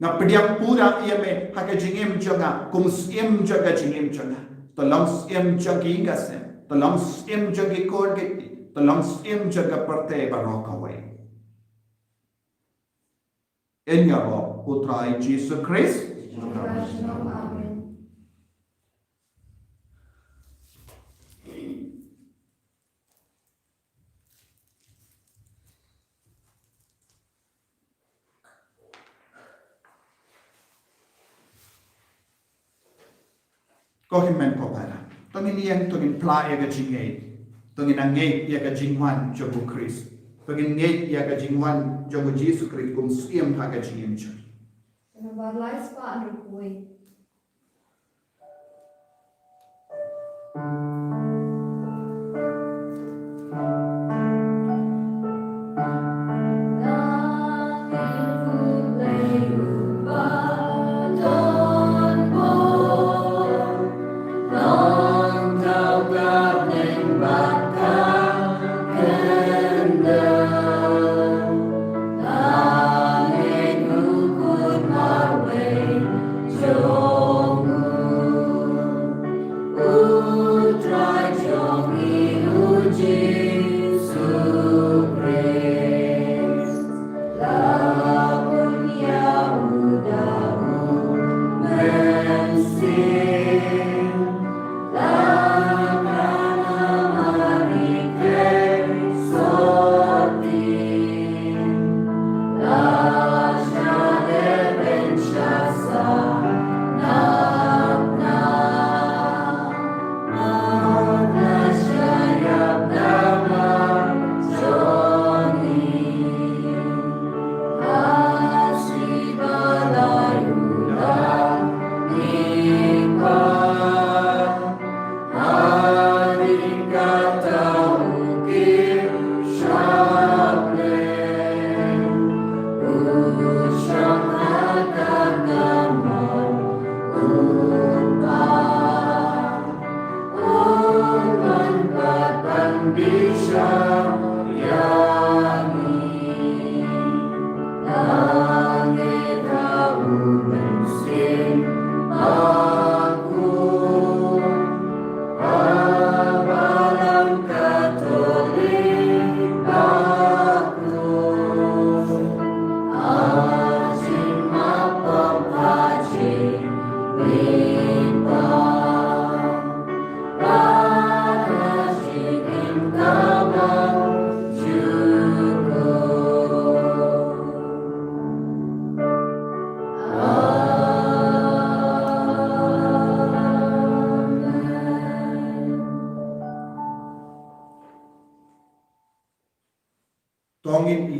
Nga pdiang pura ïa me ha ka jingim jong nga kum Syiem jong ka jingim jong nga. To long Syiem jong ki ïing ka sem, to long Syiem jong ki khun ki kti, to long Syiem jong ka pyrthei baroh kawei. Ïaroh U Trai Jisu Khrist. Amen. Ko hynmen ko para, to ngin ïeng, to ngin phla ïa ka jingngeit, to ngin angeit ïa ka jingwan jong U Khrist, to ngin ngeit ïa ka jingwan jong U Jisu Khrist kum Syiem ha ka jingim jong ngi. Nambar lai spah hynriew phew wei.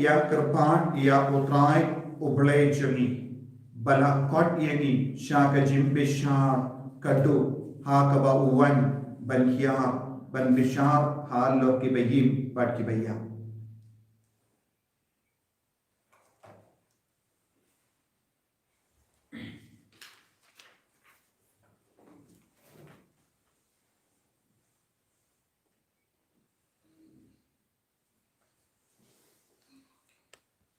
Ïa kyrpad ïa U Trai U Blei jong ngi, ba la khot ïa ngi sha ka jingbishar ka duk, ha kaba u wan ban hiar ban bishar halor kiba im bad kiba ïap.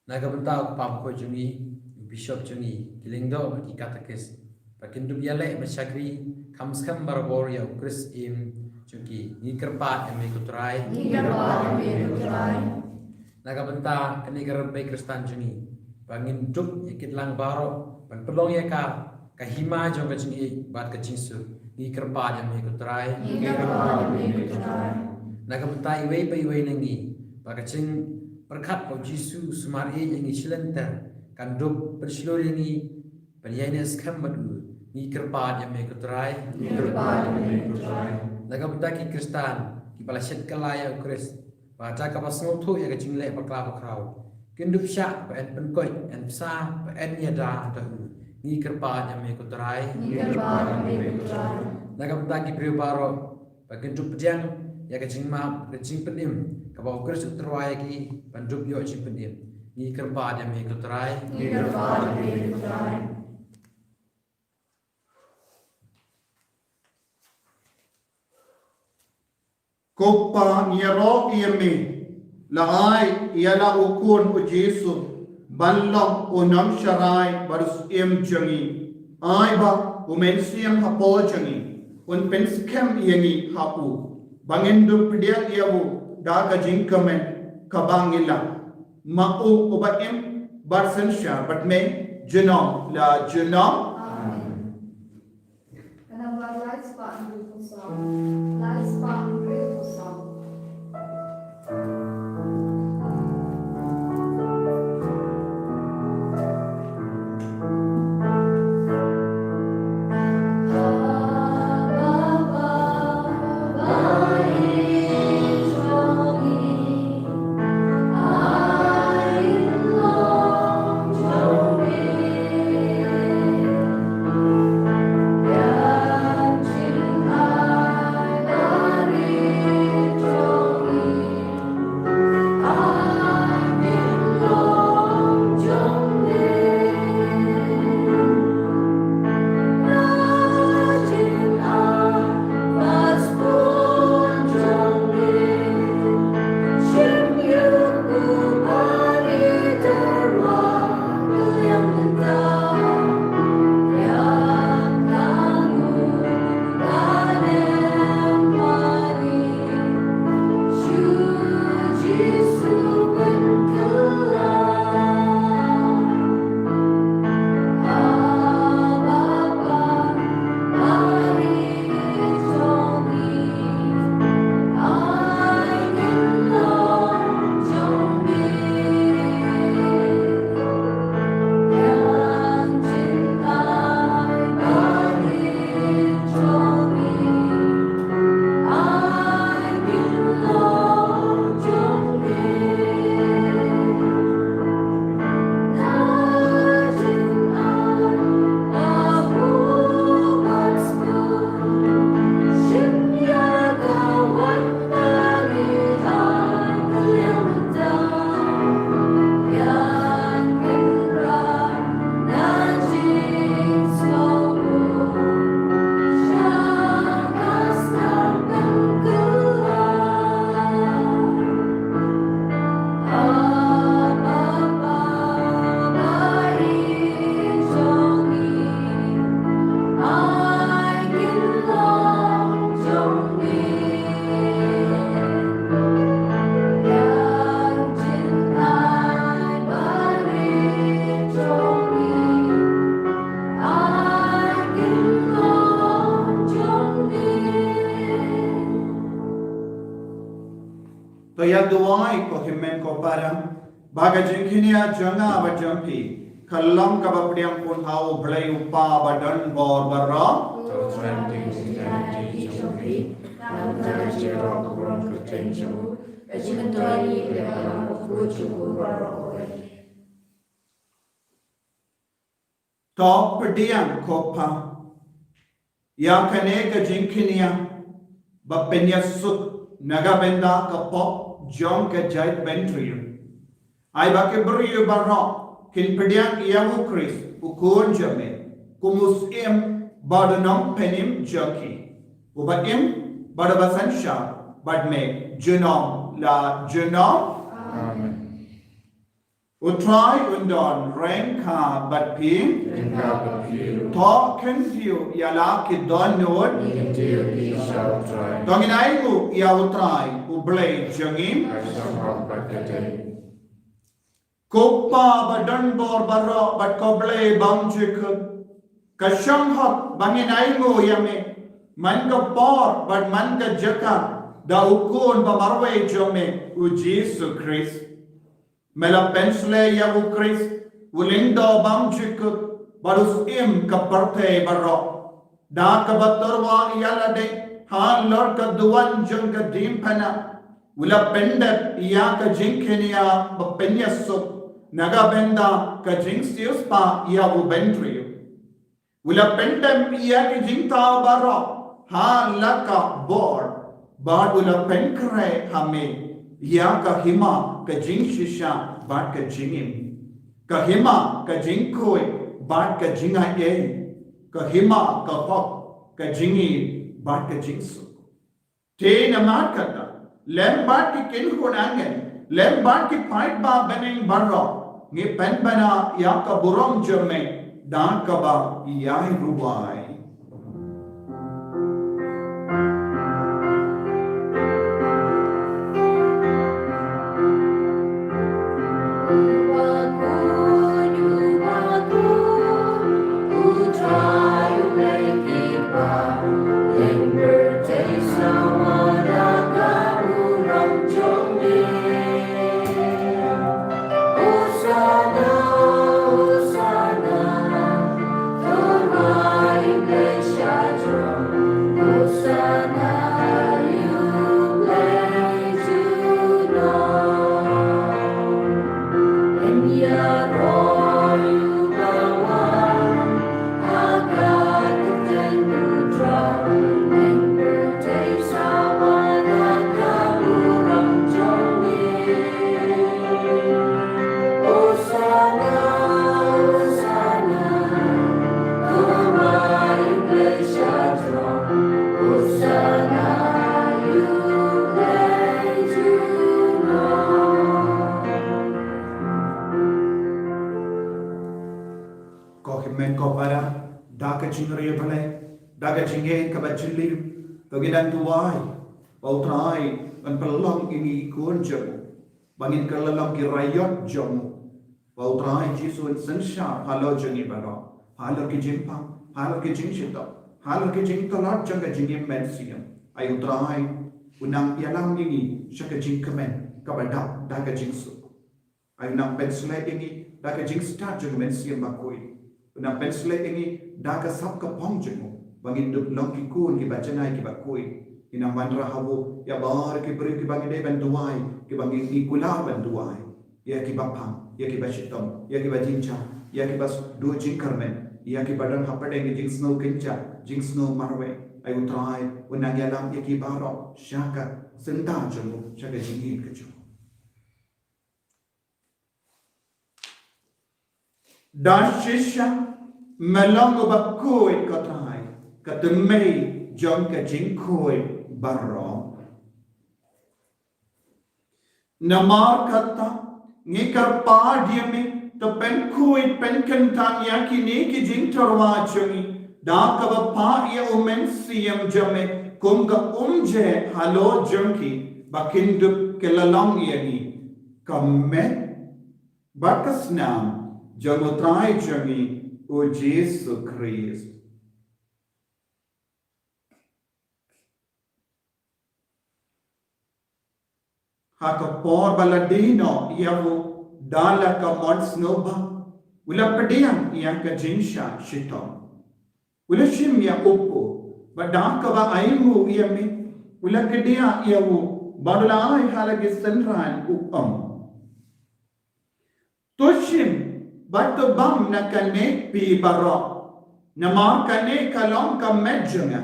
Na ka bynta u kpa bakhuid jong ngi, u bishop jong ngi, ki lyngdoh bad ki katekist, ba kin dup ïaleh bad shakri kham skhem barabor ïa U Khrist im jong ki, ngi kyrpad ïa me ko Trai. Ngi kyrpad ïa me ko Trai. Na ka bynta kane ka rympei Khristan jong ngi, ba ngin dup ïa ki tlang baroh ban pynlong ïa ka ka hima jong ka jingïeit bad ka jingsuk, ngi kyrpad ïa me ko Trai. Ngi kyrpad ïa me ko Trai. Na ka bynta iwei pa iwei na ngi, ba ka jingpyrkhat U Jisu u sumar ïeit ïa ngi shilynter kan dup pynshlur ïa ngi ban ïaineh skhem bad u, ngi kyrpad ïa me ko Trai. Ngi kyrpad ïa me ko Trai. Na ka bynta ki Khristan kiba la shet kylla ïa U Khrist, ba da kaba sngewthuh ïa ka jingleh bakla bakhraw, kin dup shah ba yn pynkoit, yn bsa, ba yn ïada da u, ngi kyrpad ïa me ko Trai. Ngi kyrpad ïa me ko Trai. Na ka bynta ki briew baroh, ba kin dup pdiang ïa ka jingmap, ka jingpynim kaba U Khrist u tyrwa ïa ki ban dup ïoh jingpynim, ngi kyrpad ïa me ko Trai. Ngi kyrpad ïa me ko Trai. Ko Pa, ngi ïaroh ïa me, la ai ïa la u Khun U Jisu ban long u Nongshakri bad u Syiem jong ngi. Ai ba U Mynsiem hapoh jong ngi un pynskhem ïa ngi ha u, ba ngin dup pdiang ïa u da ka jingkmen kaba ngi lah. Ma u uba im bad synshar bad me junom la junom. Amen. Ka nambar lai spah hynriew phew saw. Lai spah hynriew phew saw. To ïa duwai ko hynmen ko para, ba ka jingkynnoh jong nga bad jong phi kan long kaba pdiang pun ha U Blei U Kpa ba don bor baroh. To thrang ïa ka jingkynnoh jong phi, namar ka jingïaroh ka burom kyrteng jong u. Ka jingmyntoi ïa ka long ka kut jong u baroh kawei. To pdiang ko Pa ïa kane ka jingkñia ba pynïasuk na ka bynta ka pop jong ka jaitbynriew. Ai ba ki briew baroh kin pdiang ïa u Khrist u Khun jong me kum u Syiem bad u Nongpynim jong ki, uba im bad uba synshar bad me junom la junom. Amen. U Trai un don ryngkat bad phi. Ryngkat bad phi ruh. To khyndiat ïa la ki dohnud. Khyndiat ïa la ki dohnud. To ngin ainguh ïa U Trai U Blei jong ngi. Ka shong hok bad ka dei. Ko Pa ba don bor baroh bad ko Blei bymjukut, ka shong hok ba ngin ainguh ïa me man ka por bad man ka jaka da u Khun ba marwei jong me, U Jisu Khrist. Me la pynshlei ïa u Khrist, u Lyngdoh bymjukut bad u Syiem ka pyrthei baroh, da kaba tyrwa ïa lade halor ka duwan jong ka diengphna. U la pyndep ïa ka jingkñia ba pynïasuk na ka bynta ka jingsiewspah ïa u bynriew. U la pyndep ïa ki jingthaw baroh ha la ka bor, bad u la pynkhreh ha me ïa ka hima ka jingshisha bad ka jingim, ka hima ka jingkhuid bad ka jingaiei, ka hima ka hok, ka jingïeit bad ka jingsuk. Te namar kata, lem bad ki kynhun angel, lem bad ki paidbah bneng baroh, ngi pynbna ïa ka burom jong me da kaba ïai rwai. Ko hynmen ko para, da ka jingriewblei, da ka jingngeit kaba jylliew, to ngin duwai ba U Trai un pynlong ïa ngi ki khun jong u, ba ngin kylla long ki raiot jong u, ba U Trai Jisu un synshar halor jong ngi baroh, halor ki jingpang, halor ki jingshitom, halor ki jingtlot jong ka jingim mynsiem. Ai U Trai un nang ïalam ïa ngi sha ka jingkmen kaba dap da ka jingsuk. Ai un nang pynshlei ïa ngi da ka jingstad jong u Mynsiem Bakhuid. Un nang pynshlei ïa ngi da ka sap ka phong jong u, ba ngin dup long ki khun kiba janai kiba khuid. Ngin nang wanrah ha u ïa baroh ki briew kiba ngi dei ban duwai, kiba ngi, ngi kular ban duwai. Ïa kiba pang, ïa kiba shitom, ïa kiba jynjar, ïa kiba s-, duh jingkyrmen, ïa kiba don hapdeng ki jingsngew kynjah, jingsngew marwei. Ai U Trai un nang ïalam ïa ki baroh sha ka syndah jong u, sha ka jingïeit ka jong u. Da shisha me long uba khuid ko Trai, ka tynmei jong ka jingkhuid baroh. Namar kata, ngi kyrpad ïa me, to pynkhuid pynkyntang ïa kine ki jingtyrwa jong ngi da kaba phah ïa u Mynsiem jong me kum ka umjai halor jong ki, ba kin dup kylla long ïa ngi ka met bad ka snam jong U Trai jong ngi U Jisu Khrist. Ha ka por ba la die noh ïa u da la ka mon sngewbha, u la pdiang ïa ka jingshah shitom. U la shim ïa u pur, bad da kaba ainguh ïa me, u la kdiah ïa u Bad u la ai ha la ki synran u ong, to shim bad to bam na kane phi baroh, namar kane ka long ka met jong nga,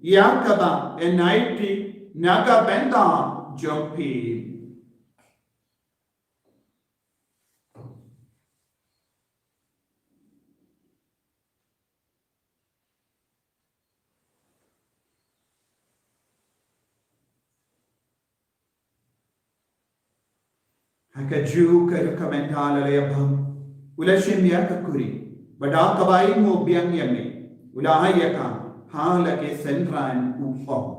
ïa kaba yn ai phi na ka bynta jong phi. Ha kajuh ka ruh ka mynta la leh bam, u la shim ïa ka kuri, bad da kaba ai nguh biang ïa me, u la ai ïa ka ha la ki synran u ong,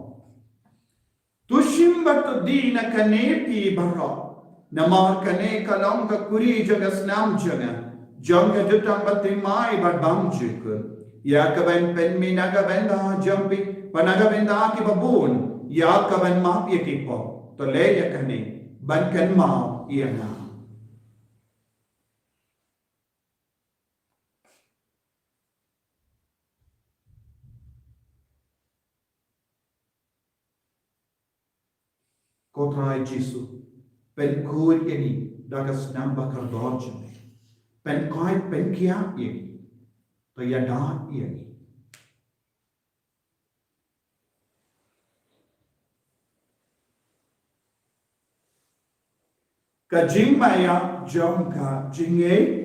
to shim bad to die na kane phi baroh, namar kane ka long ka kuri jong ka snam jong nga, jong ka jutang bathymmai bad bymjukut, ïa kaban pynmih na ka bynta jong phi bad na ka bynta kiba bun, ïa kaban map ïa ki pop. To leh ïa kane ban kynmaw ïa nga. Ko Trai Jisu, pynkhuid ïa ngi da ka snam bakordor jong me. Pynkoit pynkhiah ïa ngi. To ïada ïa ngi. Ka jingmaïa jong ka jingïeit.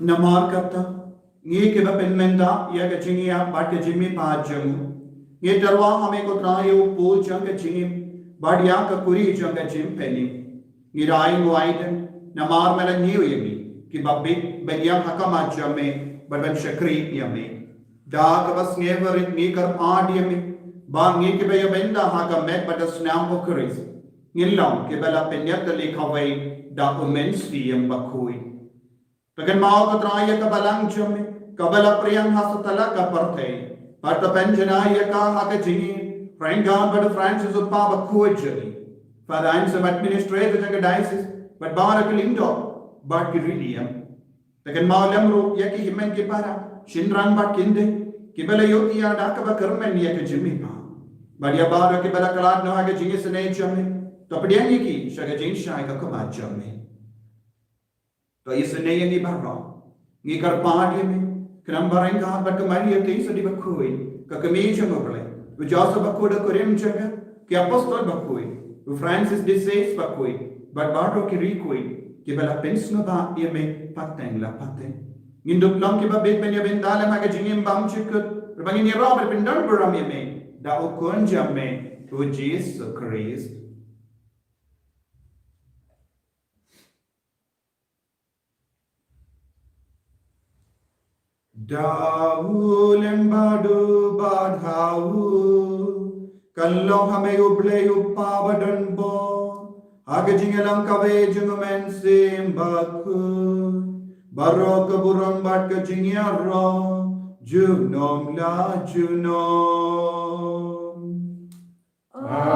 Namar kata, ngi kiba pynmynta ïa ka jingïap bad ka jingmihpat jong u, ngi tyrwa ha me ko Trai ïa u pud jong ka jingim bad ïa ka kuri jong ka jingpynim. Ngi rai nguh ïa me namar me la ñiew ïa ngi kiba bit ban ïap ha khmat jong me bad ban shakri ïa me. Da kaba sngewrit ngi kyrpad ïa me ba ngi kiba ïa bynta ha ka met bad ka snam u Khrist, ngin long kiba la pynïap tylli kawei da u Mynsiem Bakhuid. To kynmaw ko Trai ïa ka balang jong me kaba la pdiang ha satlak ka pyrthei, bad to pynjanai ïa ka ha ka jingim ryngkat bad u Francis u Kpa Bakhuid jong ngi, Father Anselm, administrator jong ka diocese, bad baroh ki lyngdoh bad ki riewniam. To kynmaw lem ruh ïa ki hynmen ki para, shynrang bad kynthei, kiba la ïohi ïa da kaba kyrmen ïa ka jingmihpat, bad ïa baroh kiba la khlad noh ha ka jingisynei jong me. To pdiang ïa ki sha ka jingshai ka khmat jong me. To isynei ïa ngi baroh. Ngi kyrpad ïa me, khnang ba ryngkat bad ka Maria Theisotti Bakhuid, ka Kmie jong u Blei, u Joseph Bakhuid, u kurim jong ka, ki apostol bakhuid, u Francis de Sales Bakhuid, bad baroh ki riewkhuid kiba la pynsngewbha ïa me pateng la pateng. Ngin dup long kiba bit ban ïa bynta lem ha ka jingim bymjukut, ba ngin ïaroh bad pyndonburom ïa me da u Khun jong me, u Jisu Khrist. Da u lem bad u bad ha u, kan long ha me u Blei u Kpa badonbor, ha ka jingïalang kawei jong u Mynsiem Bakhuid, baroh ka burom bad ka jingïaroh junom la junom. Amen.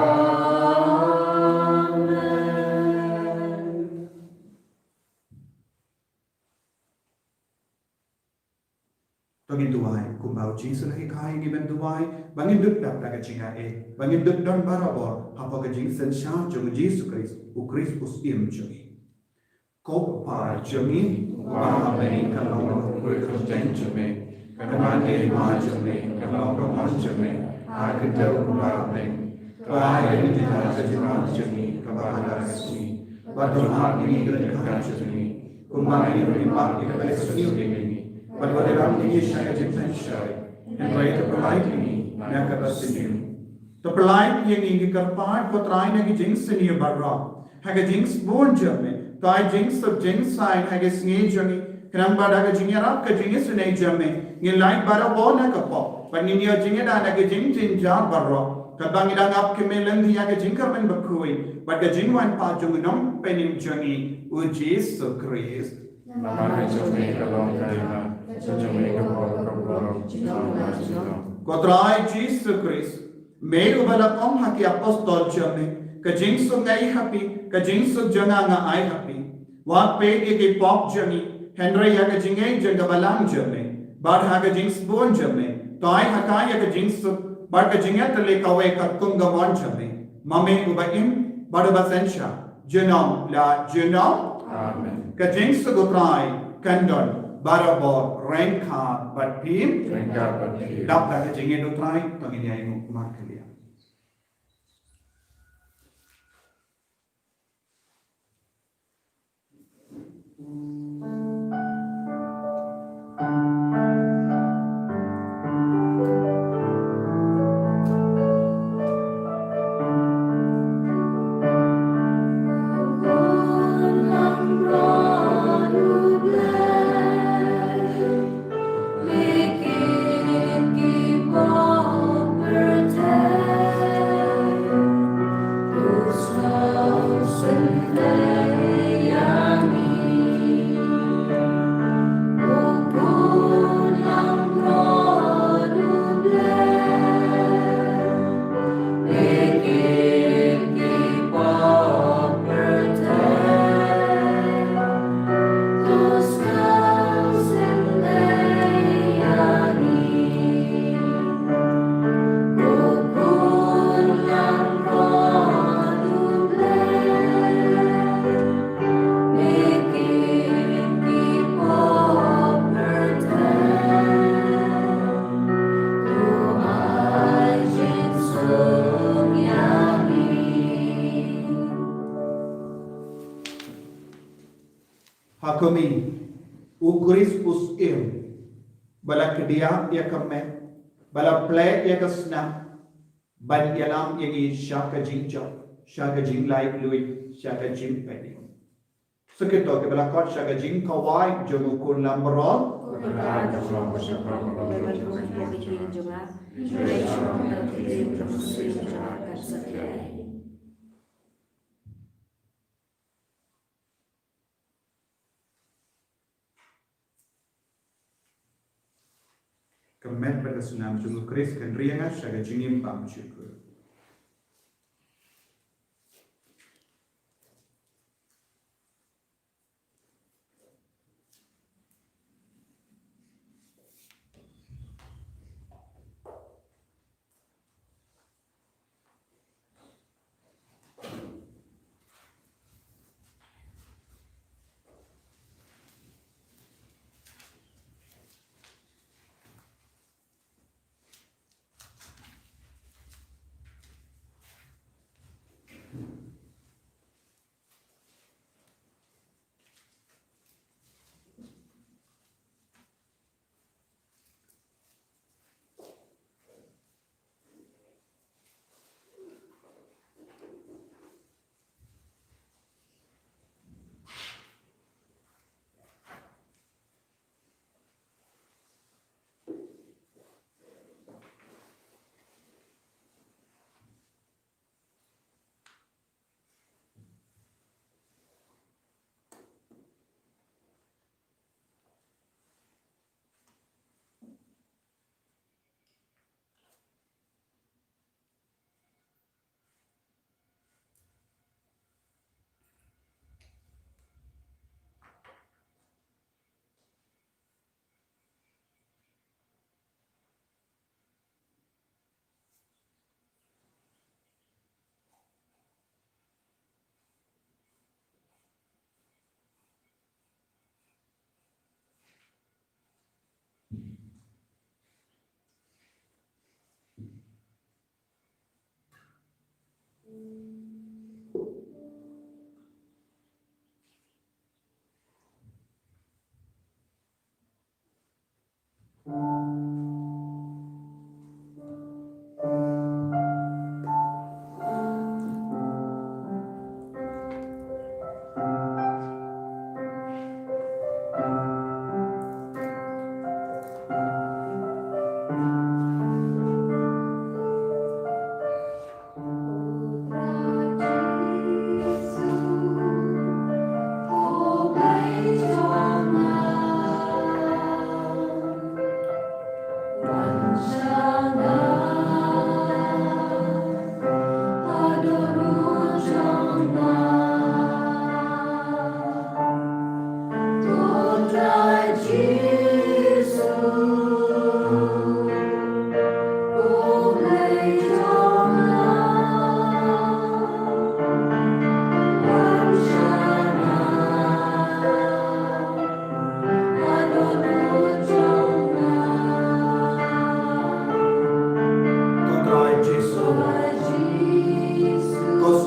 To ngin duwai kumba u Jisu u la hikai ïa ngi ban duwai, ba ngin dup dap da ka jingaiei, ba ngin dup don barabor hapoh ka jingsynshar jong u Jisu Khrist, u Khrist u Syiem jong ngi. Ko Kpa jong ngi uba ha bneng, kan long ka kyrteng jong me, kan wan ka hima jong me, kan long ka mon jong me ha ka kyrteng jong me. Kpa, ïa ngi ïa ka jingwan jong ngi kaba ha ka sngi, bad to map ïa ngi ka jingkyrkhu jong ngi, kumba ngi ruh ngi map ïa kito kiba ïasngewthuh ïa ngi, bad wat ïalam ïa ngi sha ka jingpynshoi, hynrei to pyllait ïa ngi na kaba sniew. To pyllait ïa ngi, ngi kyrpad ko Trai, na ki jingsniew baroh, ha ka jingsbun jong me, to ai jingsuk jingsaiñ ha ka sngi jong ngi, Khnang ba da ka jingïarap ka jingisynei jong me ngin lait barabor na ka pop bad ngin ïoh jingïada na ka jingjynjar baroh. Katba ngi dang ap kyrmen lynti ïa ka jingkyrmen bakhuid bad ka jingwan pat jong u Nongpynim jong ngi u Jisu Khrist. Namar ka jong me ka long ka jingïarap, ka jong me ka bor, ka bor, junom la junom. Ko Trai Jisu Khrist, me uba la ong ha ki apostol jong me, ka jingsuk nga ai ha phi, ka jingsuk jong nga nga ai ha phi. Wat peit ïa ki pop jong ngi, hynrei ïa ka jingngeit jong ka balang jong me. Bad ha ka jingsbun jong me, to ai ha ka ïa ka jingsuk bad ka jingïatylli kawei katkum ka mon jong me. Ma me uba im bad uba synshar, junom la junom. Amen. Ka jingsuk u Trai kan don barabor ryngkat bad phi. Ryngkat bad phi. Dap da ka jingngeit u Trai, to ngin ïa ïeng kumar khlieh. Ha kmie, u Khrist u syiem, ba la kdiah ïa ka met, ba la plie ïa ka snam, ban ïalam ïa ngi sha ka jingjop, sha ka jinglaitluid, sha ka jingpynim. Sa kito kiba la khot sha ka jingkhawai jong u khun lamrot. Ka met bad ka snam jong u Khrist kan ri ïa nga sha ka jingim bymjukut.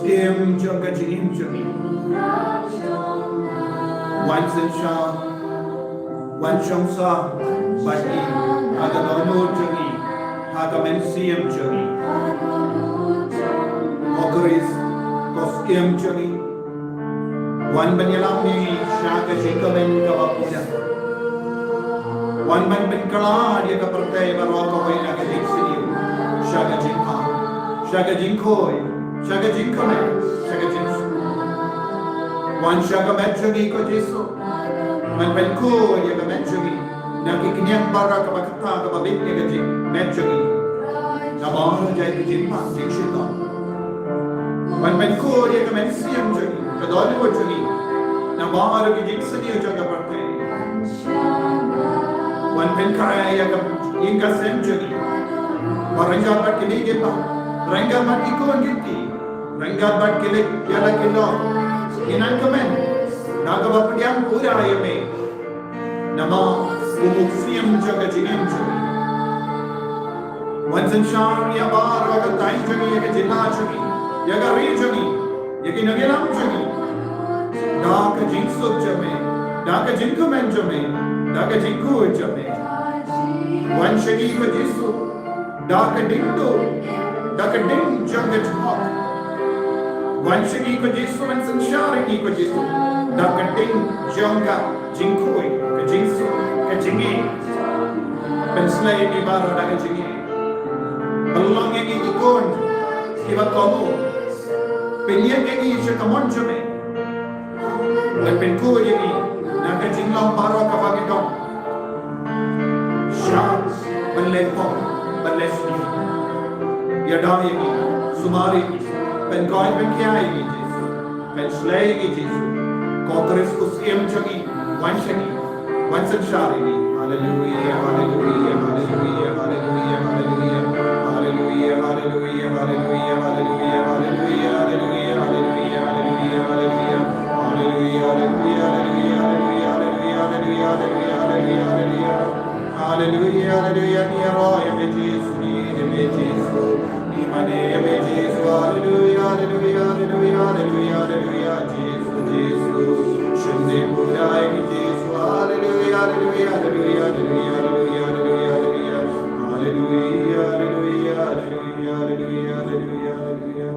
Im jong ka jingim jong ngi. Wan synshar, wan shong sah bad ngi ha ka dohnud jong ngi, ha ka mynsiem jong ngi. Ko Khrist, ko Syiem jong ngi, wan ban ïalam ïa ngi sha ka jingkmen kaba pura. Wan ban pynkylla ïa ka pyrthei baroh kawei na ka jingsniew sha ka jingkha, sha ka jingkhuid, sha ka jingkmen, sha ka jingsuk. Wan sha ka met jong ngi ko Jisu. Ban pynkhuid ïa ka met jong ngi na ki khñiang bara kaba kata kaba bit ïa ka jingmet jong ngi. Namar jai ka jingpang jingshitom. Ban pynkhuid ïa ka mynsiem jong ngi, ka dohnud jong ngi, namar ka jingsniew jong ka pyrthei. Wan pynkhuid ïa ka ïing ka sem jong ngi. Wan ryngkat bad kine ki para, ryngkat bad ki khun ki kti, ryngkat bad ki leit ïa la ki lok, ki nang kmen na kaba pdiang pura ïa me. Namar u Mynsiem jong ka jingim jong ngi. Wan synshar ïa baroh ka thaiñ jong ngi, ïa ka jylla jong ngi, ïa ka ri jong ngi, ïa ki nongïalam jong ngi da ka jingsuk jong me, da ka jingkmen jong me, da ka jingkhuid jong me. Wan sha ngi ko Jisu da ka ding duh, da ka ding jong ka jingkhot. Wan sha ngi ko Jisu, wan synshar ïa ngi ko Jisu da ka ding jong ka jingkhuid, ka jingsuk, ka jingngeit. Pynslei ïa ngi baroh da ka jingngeit. Pynlong ïa ngi ki khun kiba kohnguh. Pynïeng ïa ngi sha ka mon jong me. Ban pynkhuid ïa ngi na ka jinglong baroh kaba ngi don. Shah ban leh pop, ban leh sniew. Ïada ïa ngi, sumar ïa ngi, pynkoit pynkhia ïa ngi Jisu. Pynslei ïa ngi Jisu. Ko Khrist u Syiem jong ngi, wan sha ngi, wan synshar ïa ngi. Haleluia, haleluia, haleluia, haleluia, haleluia. Haleluia, haleluia, haleluia, haleluia, haleluia, haleluia, haleluia, haleluia, haleluia. Haleluia, haleluia, haleluia, haleluia, haleluia, haleluia, haleluia, haleluia. Haleluia, haleluia, ngi ïaroh ïa me Jisu, ngi ïeit ïa me Jisu, ngi mane ïa me Jisu. Haleluia, haleluia, haleluia, haleluia, haleluia, Jisu, Jisu. Shim ne pura ïa me Jisu. Haleluia, haleluia, haleluia, haleluia, haleluia, haleluia, haleluia. Haleluia, haleluia, haleluia, haleluia, haleluia, haleluia.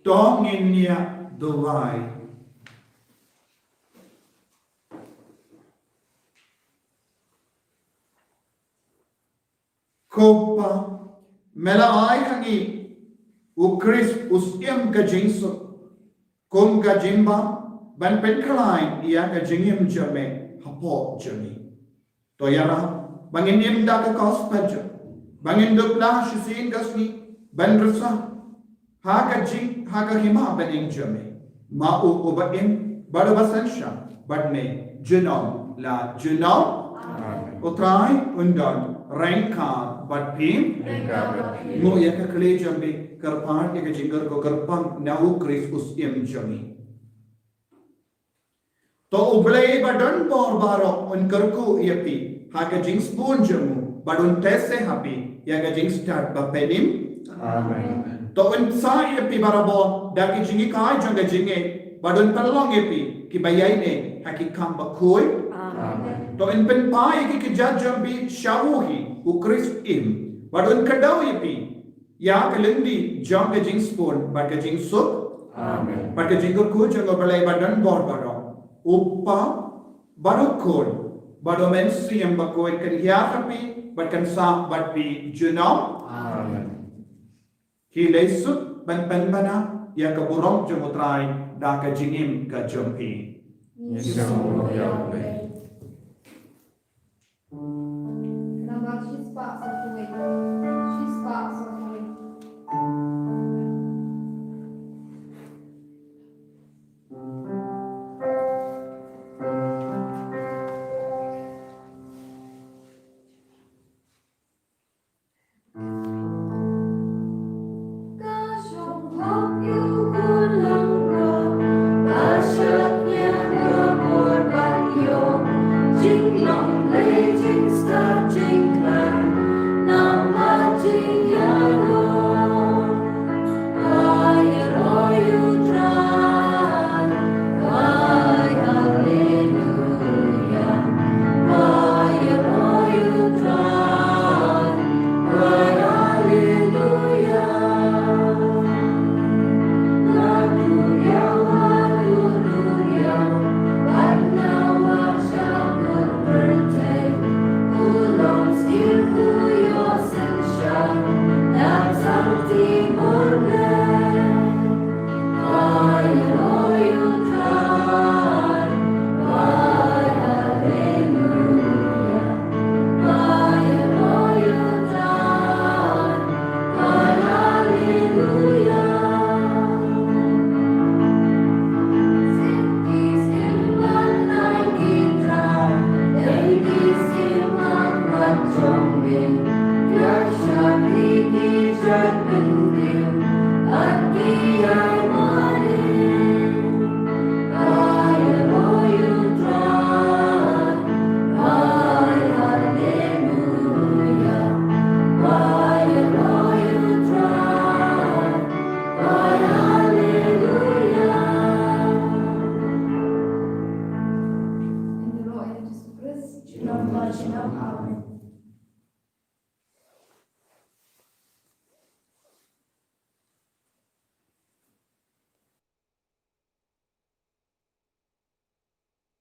To ngin ïa duwai. Ko Pa, me la ai ha ngi u Khrist u Syiem ka jingsuk kum ka jingbam ban pynkhlaiñ ïa ka jingim jong me hapoh jong ngi. To ïarap ba ngin im da ka gospel jong, ba ngin dup lah shisien ka sngi ban risa ha ka jing, ha ka hima bneng jong me. Ma u uba im bad uba synshar bad me junom la junom. Amen. U Trai un don ryngkat bad phi. Ryngkat bad phi. Nguh ïa ka kli jong me, kyrpad ïa ka jingkyrkhu kyrpang na u Khrist u Syiem jong ngi. To U Blei ba don bor baroh un kyrkhu ïa phi ha ka jingsbun jong u bad un teh seh ha phi ïa ka jingstad ba pynïap. Amen. To un sah ïa phi barabor da ki jinghikai jong ka jingngeit bad un pynlong ïa phi kiba ïaineh ha ki kam bakhuid. Amen. To un pynpaw ïa ki kjat jong phi sha u hi u Khrist im bad un kdew ïa phi ïa ka lynti jong ka jingsbun bad ka jingsuk. Amen. Bad ka jingkyrkhu jong U Blei ba don bor baroh, U Kpa bad U Khun bad U Mynsiem Bakhuid kan ïa ka phi bad kan sah bad phi junom. Amen. Ki leit suk ban pynbna ïa ka burom jong U Trai da ka jingim ka jong phi. Ngi sngewbha ïa U Blei. Namar shispah sanphew wei. Shispah sanphew wei. Amen.